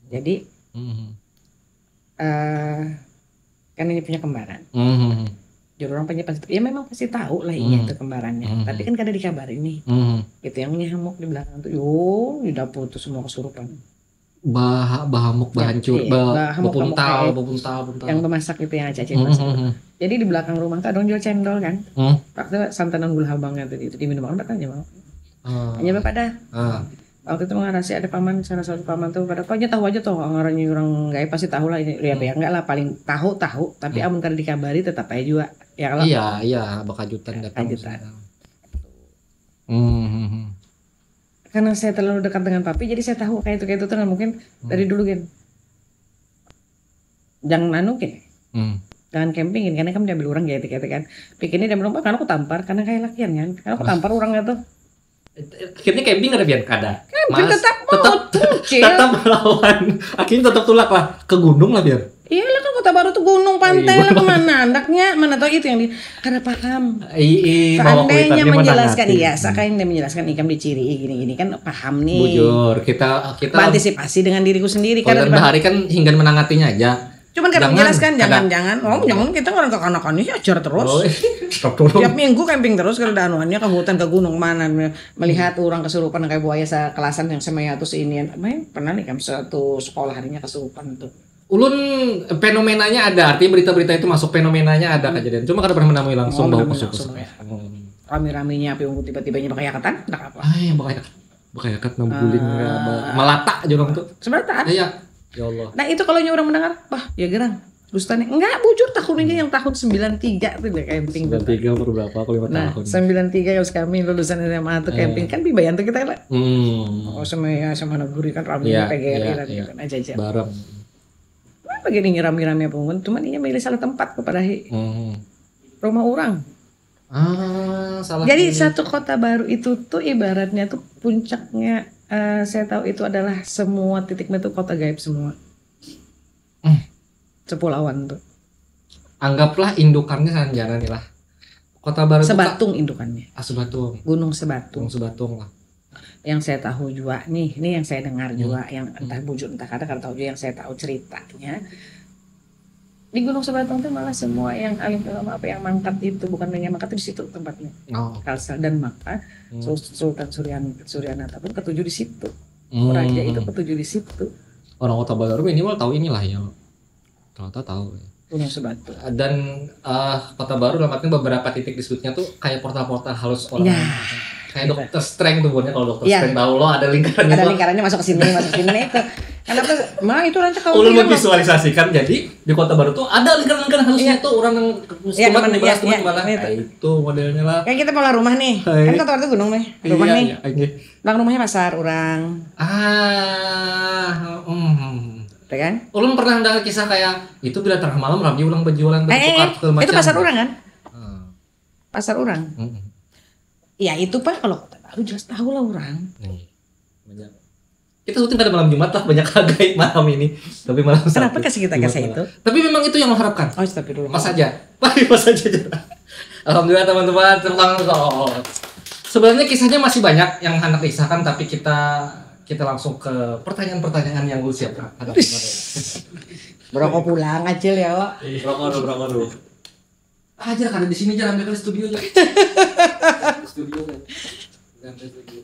Jadi, mm -hmm. uh, kan ini punya kembaran. Mm -hmm. Jadi orang punya pasti, ya memang pasti tahu lah iya mm -hmm. Itu kembarannya. Mm -hmm. Tapi kan kada dikabarin nih. Mm -hmm. Itu yang nyamuk di belakang tuh, yo, di dapur tuh semua kesurupan. Bah bahamuk bahancur ya, bah, bahamuk, bapuntal bapuntal bapuntal yang memasak itu yang acacin hmm, masak hmm, hmm. Jadi di belakang rumah tuh ada jual cendol kan hmm. Waktu santanan gula habangnya tadi itu diminum orang datang aja mau ah. Hanya bapak dah ah. Waktu itu mengarasi ada paman salah satu paman tuh pada pokoknya tahu aja tuh ngarannya orang gaya pasti tahu lah ini ya hmm. Enggak lah paling tahu tahu tapi hmm. Amun kada dikabari tetap aja juga ya kalau iya iya bakajutan datang kajutan hmm. Hmm. Karena saya terlalu dekat dengan papi jadi saya tahu kayak itu kayak itu tuh mungkin hmm. Dari dulu kan jangan anu kan hmm. Jangan camping kan karena kan diambil orang gitu gitu kan pikirnya dia bilang kan aku tampar karena kayak lakian kan karena aku tampar orangnya tuh akhirnya camping ada biar kada camping tetap tetap tetap melawan akhirnya tetap tulak lah ke gunung lah biar Iya lah kan Kota Baru tuh gunung pantai lah kemana andaknya mana tau itu yang di kada paham. Iya, iya, seandainya menjelaskan iya, seandainya menjelaskan ikam diciri gini-gini kan paham nih. Bujur, kita kita antisipasi dengan diriku sendiri karena bahari kan hingga menangatinya aja. Cuman kada menjelaskan jangan-jangan oh jangan kita orang kekanakan ini ajar terus. Oh, iya. Tiap minggu camping terus kada anuannya ke hutan ke gunung mana melihat hmm. Orang kesurupan kayak buaya sekelasan yang semeatus ini. Main pernah nih kan satu sekolah harinya kesurupan tuh. Ulun fenomenanya ada, artinya berita-berita itu masuk fenomenanya ada hmm. Kejadian. Cuma kada pernah menemui langsung oh, bahwa masuk langsung. Ya. Hmm. Rami-raminya apa yang tiba-tibanya pakai yakatan, enggak apa. Ah, yang pakai yakat. Pakai yakat nang guling uh, melata aja orang tuh. Sebenarnya tak ada. Iya. Ya Allah. Nah, itu kalau orang mendengar, wah, ya gerang. Dusta nih, enggak bujur tahun ini yang tahun sembilan tiga tuh deh camping tuh. sembilan tiga umur berapa? Aku lima nah, tahun. sembilan tiga kalau kami lulusan S M A tuh eh. Camping kan bibayan tuh kita lah. Hmm. Oh sama ya sama negeri kan ramai ya, P G R I ya, kan ya. Aja aja. Bareng. Apa gini rame-rame apa mungkin cuman ini milih salah tempat kepada hi. Hmm. Rumah orang. Ah, salah. Jadi pilih. Satu kota baru itu tuh ibaratnya tuh puncaknya uh, saya tahu itu adalah semua titiknya tuh kota gaib semua. Hmm. Sepulauan tuh. Anggaplah indukannya sanjana nih lah. Kota baru Sebatung indukannya. Ah, Sebatung. Gunung Sebatung. Gunung Sebatung lah. Yang saya tahu juga nih, ini yang saya dengar hmm. Juga yang entah bujur entah kada kada tahu juga yang saya tahu ceritanya. Di Gunung Sebatung tuh malah semua yang alim ulama apa yang mangkat itu bukan hanya mangkat itu di situ tempatnya. Oh. Kalsel dan maka hmm. Sultan Suryan Suryanata pun ketujuh di situ. Hmm. Raja itu ketujuh di situ. Orang Kota Baru minimal tahu inilah ya. Kalau tahu tahu. Gunung Sebatu. Dan uh, Kota Baru dalam artinya beberapa titik disebutnya tuh kayak portal-portal halus orang. Ya. Kayak Dokter Strange tuh, bukannya kalau Dokter Iya. Strange tahu lo ada lingkarannya Ada tuh. Lingkarannya masuk ke sini, masuk ke sini, nah itu. Kenapa? Mah itu rancak kalau Ulun gini, Bang. Memvisualisasikan jadi di Kota Baru tuh ada lingkaran-lingkaran halusnya Iya. tuh orang yang Iya, kumat mana, melas iya, kumat iya, malah. Itu. Nah, itu modelnya lah. Kan kita malah rumah nih. Hai. Kan Kota Baru tuh gunung nih. Rumah Iya, nih. Iya, oke. Belakang rumahnya pasar orang. Ah, hmm. Ya kan? Ulun pernah dengar kisah kayak itu bila tengah malam rami orang berjualan Eh, eh, bertukar segala macam. Itu pasar orang kan? Hmm. Pasar orang. Mm-mm. Ya itu Pak kalau Kota Baru jelas tahu lah orang. Nih, banyak. Kita syuting pada malam Jumat lah, banyak gaib malam ini. Tapi malam Kenapa Sabtu. kasih kita Jumat kasih malam. itu? Tapi memang itu yang mengharapkan. Oh, astagfirullah. Pas aja. Pas aja. Alhamdulillah teman-teman, tepuk tangan. Sebenarnya kisahnya masih banyak yang hendak disahkan, tapi kita kita langsung ke pertanyaan-pertanyaan yang lu siapkan. Ada apa? Berokok pulang aja ya, Wak. Berapa dulu, berapa dulu? Aja ada di sini aja, ambil ke studio aja. Studio aja. Ambil studio.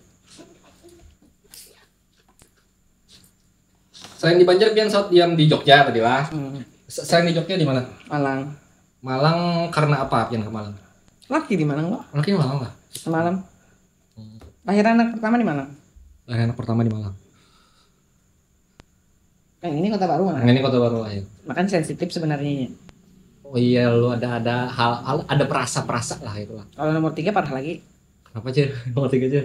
Selain di Banjar, pian saat diam di Jogja tadi lah. Hmm, Se- Selain di Jogja di mana? Malang. Malang karena apa pian ke Malang? Laki di Malang kok. Laki Malang lah. Semalam. Lahir anak pertama di Malang. Lahir anak pertama di Malang. Yang ini Kota Baru Malang. Nah, ini Kota Baru lahir. Makan sensitif sebenarnya. Oh iya, lu ada ada hal, hal- ada perasa-perasa lah itulah. Kalau nomor tiga parah lagi. Kenapa aja? Nomor tiga aja.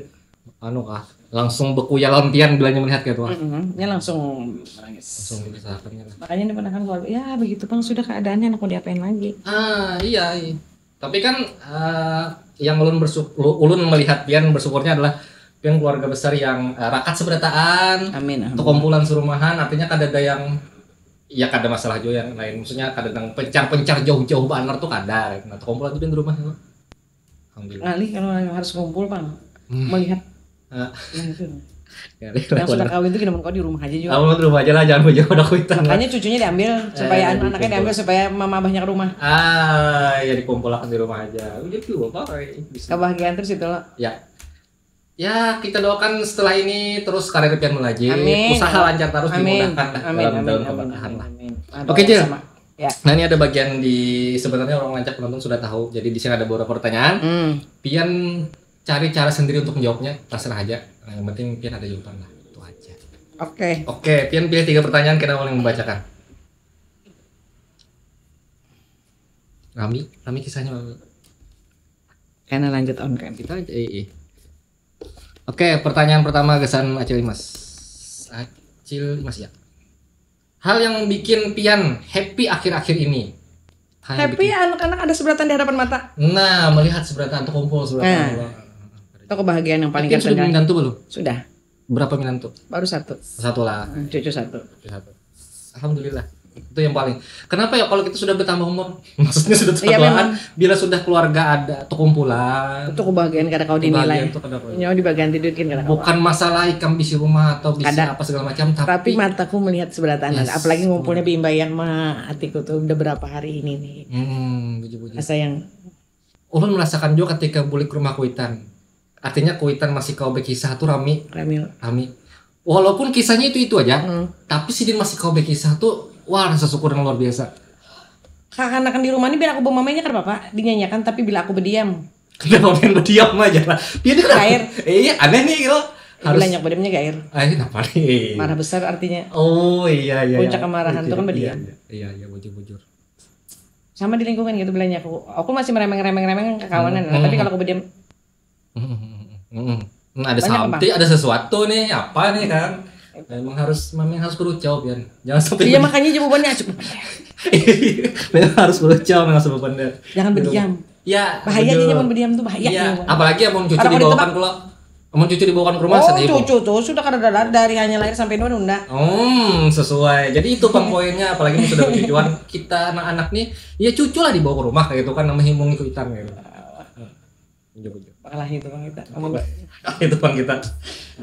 Anu kah? Langsung bekuya lawan pian bilanya melihat kayak tuh. Mm-mm. Dia langsung menangis. Langsung dipisahkan gitu. Makanya dia pernah kan keluarga, ya begitu Bang, sudah keadaannya, anak mau diapain lagi? Ah iya, iya. Tapi kan eh, yang ulun bersyukur, ulun melihat pian bersyukurnya adalah pian keluarga besar yang eh, rakat seberataan, Amin. Amin. Tekumpulan serumahan, artinya kada ada yang ya kada masalah juga yang lain, maksudnya kada nang pencar-pencar jauh-jauh banar tuh kada. Nah, tekumpulan tuh di rumah tuh. Alhamdulillah. Ngalih kalau harus ngumpul Bang. Hmm. Melihat. Ah, Nah, itu. ya, Yang sudah kawin itu gimana kau di rumah aja juga. Kamu di rumah aja lah, jangan jauh-jauh anak kuitan lah. Makanya cucunya diambil supaya Eh, anak-anaknya dikumpul. Diambil supaya mama banyak rumah. Ah, ya dikumpulkan di rumah aja. Udah tuh apa kayak bisa. Kebahagiaan terus itu loh. Ya. Ya, kita doakan setelah ini terus karir pian melaju. Amin. Usaha lancar terus Amin. Dimudahkan lah Amin. dalam Amin. dalam Amin. pemerintahan lah. Amin. Oke, Cil. Sama. Ya. Nah, ini ada bagian di sebenarnya orang lancak penonton sudah tahu. Jadi di sini ada beberapa pertanyaan. Hmm. Pian cari cara sendiri untuk menjawabnya, terserah aja. Nah, yang penting pian ada jawaban lah. Itu aja. Oke. Oke, pian pilih tiga pertanyaan, kena orang yang membacakan. Rami, Rami kisahnya Rami. Karena lanjut on kan. Kita aja eh, eh. Oke, pertanyaan pertama gasan Acil Imas. Acil Imas ya. Hal yang bikin pian happy akhir-akhir ini. Hal yang Happy anak-anak ada seberatan di hadapan mata. Bikin, nah, melihat seberatan atau kumpul seberatan. Nah. Itu kebahagiaan yang paling Pian sudah terkendali. Minantu belum? Sudah. Berapa minantu? Baru satu. Satu lah. Hmm, Cucu satu. Satu. Alhamdulillah. Itu yang paling. Kenapa ya kalau kita sudah bertambah umur? Maksudnya sudah Iya, berduaan, memang. Bila sudah keluarga ada atau kumpulan. Itu kebahagiaan kada kau Kebahagiaan dinilai. Itu kada kau. Nyawa dibagian tidur kan kada kau. Bukan masalah ikam bisi rumah atau bisi Kada. Apa segala macam, tapi Tapi mataku melihat seberatan. Yes. Apalagi ngumpulnya bimbaian ma hatiku tuh udah berapa hari ini nih. Hmm, bujur-bujur. Rasa yang Ulun merasakan juga ketika bulik ke rumah kuitan. Artinya kuitan masih kau berkisah tuh rami, Ramil. rami. Walaupun kisahnya itu itu aja, Hmm. Tapi sidin masih kau berkisah tuh, wah, rasa syukur yang luar biasa. Kakanakan di rumah ini biar aku bawa mamanya kan bapak dinyanyiakan, tapi bila aku berdiam Kenapa pian berdiam aja lah? Pian itu kenapa? Gair. Eh, iya, aneh nih gitu. Harus. Banyak berdiamnya gair. Ah, ini kenapa nih? Marah besar artinya. Oh iya iya. Puncak Iya. kemarahan Iya, tuh kan iya, berdiam. Iya iya iya bujur bujur. Sama di lingkungan gitu bilanya aku. Aku masih meremeng-remeng-remeng kekawanan. Hmm. Tapi kalau aku berdiam, Hmm, hmm, hmm, hmm. Hmm, ada Banyak apa? Something, ada sesuatu nih, apa nih kan? Memang harus memang harus berucau pian. Jangan sampai iya makanya jawabannya cukup. Memang harus berucau memang sebenarnya. Jangan berdiam. Ya, Bahaya betul. Aja nyaman berdiam tuh bahaya. Iya, Nyaman. apalagi amun cucu Orang mau dibawakan ditebak. Pulang. Amun cucu dibawakan rumah Oh, sedih. Cucu tuh sudah kada ada dari hanya lahir sampai nunda. Hmm, sesuai. Jadi itu pang poinnya, apalagi mun sudah bercucuan, kita anak-anak nih, ya cucu lah dibawa ke rumah kayak gitu kan, nama himung itu itan gitu. Bujur, bujur. Malah itu bang kita. Itu bang kita.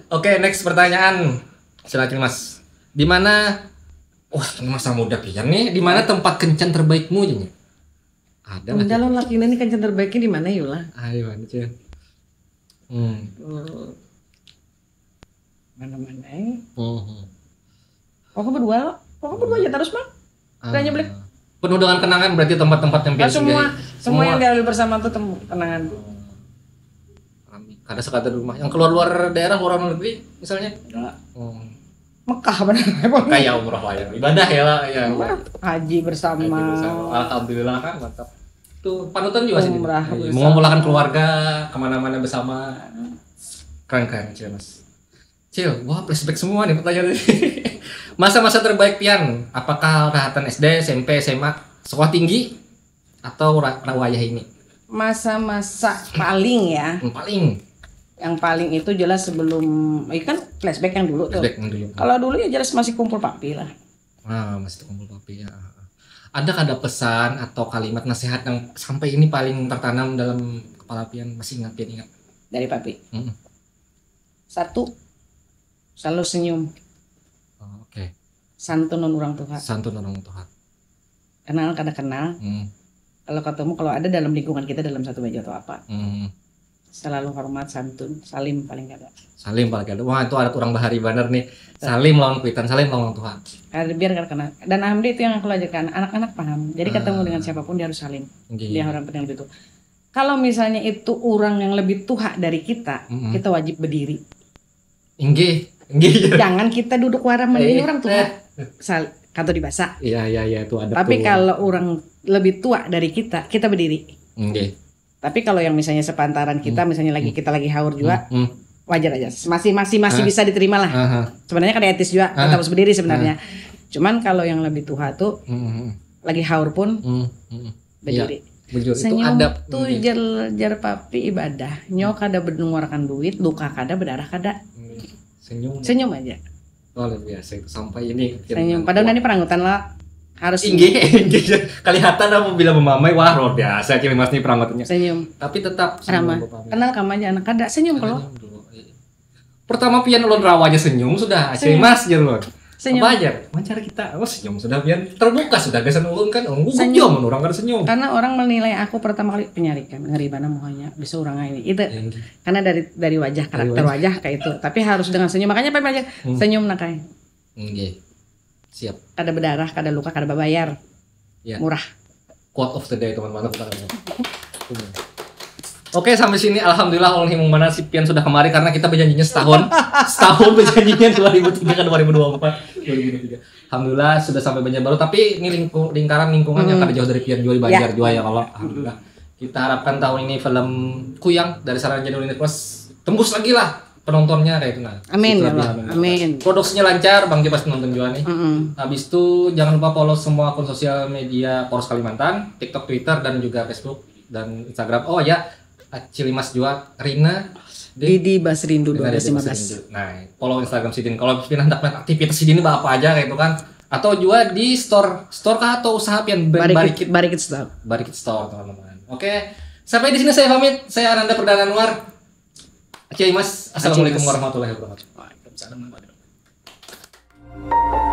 Oke, next pertanyaan. Silakan Mas. Di mana? Wah, ini masa muda pian nih. Di mana tempat kencan terbaikmu aja nih? Ada lah. Udah lo laki ini kencan terbaiknya di mana Yula? Ayo, mana cuy? Hmm. Hmm. Mana-mana eh. Hmm. Aku berdua lo. Aku berdua aja terus bang. Tanya balik. Ah. Penuh dengan kenangan berarti tempat-tempat yang Nah, pian semua singgahi. Semua yang dilalui bersama tuh temu kenangan. Rami. Kada sekadar rumah. Yang keluar-luar daerah, luar negeri misalnya. Enggak. Oh. Mekah benar emang. Kayak umroh lah ya. Ibadah ya lah ya. Haji bersama. Haji bersama. Alhamdulillah kan, mantap. Tuh panutan juga sih. Umrah Iya, bersama. mengumpulkan keluarga kemana-mana bersama. Keren keren Cil Mas. Cil, wah flashback semua nih pertanyaan ini. Masa-masa terbaik pian, apakah rahatan S D, S M P, S M A, sekolah tinggi, atau ra- ra- wayah ini? Masa-masa paling ya. Yang paling Yang paling itu jelas sebelum, ini kan flashback yang dulu tuh. Flashback yang dulu. Kalau dulu ya jelas masih kumpul papi lah. Nah, masih terkumpul papi ya. Ada kada pesan atau kalimat nasihat yang sampai ini paling tertanam dalam kepala pian, masih ingat pian ingat? Dari papi. Mm-mm. Satu, selalu senyum, Oh, Oke, santun lawan orang tua. Santun orang tua. Kenal kada kenal, Hmm. Kalau ketemu, kalau ada dalam lingkungan kita dalam satu meja atau apa, Hmm. Selalu hormat, santun, salim paling kada. Salim paling kada. Wah, itu ada kurang bahari banar nih. Salim lawan kuitan, salim lawan tuha. Kada, biar kada kena. Dan alhamdulillah itu yang aku ajarkan. Anak-anak paham. Jadi ketemu Ah. dengan siapapun dia harus salim. Nggih. Dia orang penting itu. Kalau misalnya itu orang yang lebih tua dari kita, Mm-mm. kita wajib berdiri. Inggih, inggih. Jangan kita duduk waram mending Eh, orang tua. eh. Sal, kata di bahasa. Iya, iya, iya, itu ada Tapi tuh. Kalau orang lebih tua dari kita, kita berdiri. Nggih. Tapi kalau yang misalnya sepantaran kita, misalnya lagi kita lagi haur juga, Hmm. wajar aja. Masih masih masih Ah. bisa diterima lah. Aha. Sebenarnya kada etis juga, Ah. tetap harus berdiri sebenarnya. Cuman kalau yang lebih tua tuh Hmm, hmm, hmm. lagi haur pun Hmm, hmm. berdiri. Iya, bujur. Itu Senyum adab. tuh Nggih. jar jar papi ibadah. Nyo kada mengeluarkan duit, luka kada, berdarah kada. Senyum. Senyum aja. Luar biasa itu sampai ini. Senyum. Padahal nanti peranggutan lah harus Inggih, inggih. Kelihatan apabila memamai, wah luar biasa Cil Mas nih peranggutannya. Senyum. Tapi tetap senyum, Ramah. Bapak. Kenal kamu aja anak kada, senyum kalau. Senyum dulu. Iya. Pertama pian ulun rawanya senyum sudah, Cil Senyum. Mas jar ulun. Senyum. Apa ajar? Wawancara kita. Oh, senyum sudah pian terbuka sudah gasan ulun kan. Oh, gugup Senyum. jua mun urang kada senyum. Karena orang menilai aku pertama kali penyarikan, ngeri mana muhanya, bisa orang ini. Itu Inggih. karena dari dari wajah, karakter wajah. Wajah kayak itu. Tapi harus dengan senyum. Makanya apa aja? Hmm. Senyum nak ai. Nggih. Siap. Kada berdarah, kada luka, kada babayar. Ya. Murah. Quote of the day, teman-teman. Oke, sampai sini alhamdulillah ulun himung banar si pian sudah kemari karena kita berjanjinya setahun. Setahun berjanjinya dua ribu tiga ke dua ribu dua puluh empat, dua ribu dua puluh tiga. Alhamdulillah sudah sampai Banjarbaru, tapi ini lingkung, lingkaran lingkungan yang kada jauh dari pian jua di Banjar Ya. jua ya kalau alhamdulillah. Kita harapkan tahun ini film Kuyang dari Sarana Jadul Universe tembus lagi lah penontonnya kayak itu nah. Amin, Itu ya lebih Allah. amin. Amin. Produksinya lancar, Bang Jebas penonton jua nih. Mm-mm. Habis itu jangan lupa follow semua akun sosial media Polres Kalimantan, TikTok, Twitter, dan juga Facebook dan Instagram. Oh ya, Cilimas juga, Rina, Didi Basrindu Rina dua belas Didi lima belas. Basrindu. Nah, follow Instagram sidin. Kalau pian hendak lihat aktivitas sidin ini apa aja kayak itu kan. Atau juga di store, store kah atau usaha pian Bar- Barikit, Barikit, Barikit Store. Barikit Store teman-teman. Oke, sampai di sini saya pamit. Saya Ananda Perdana Anwar. Cilimas, assalamualaikum Cilimas. Warahmatullahi Wabarakatuh. Waalaikumsalam warahmatullahi wabarakatuh.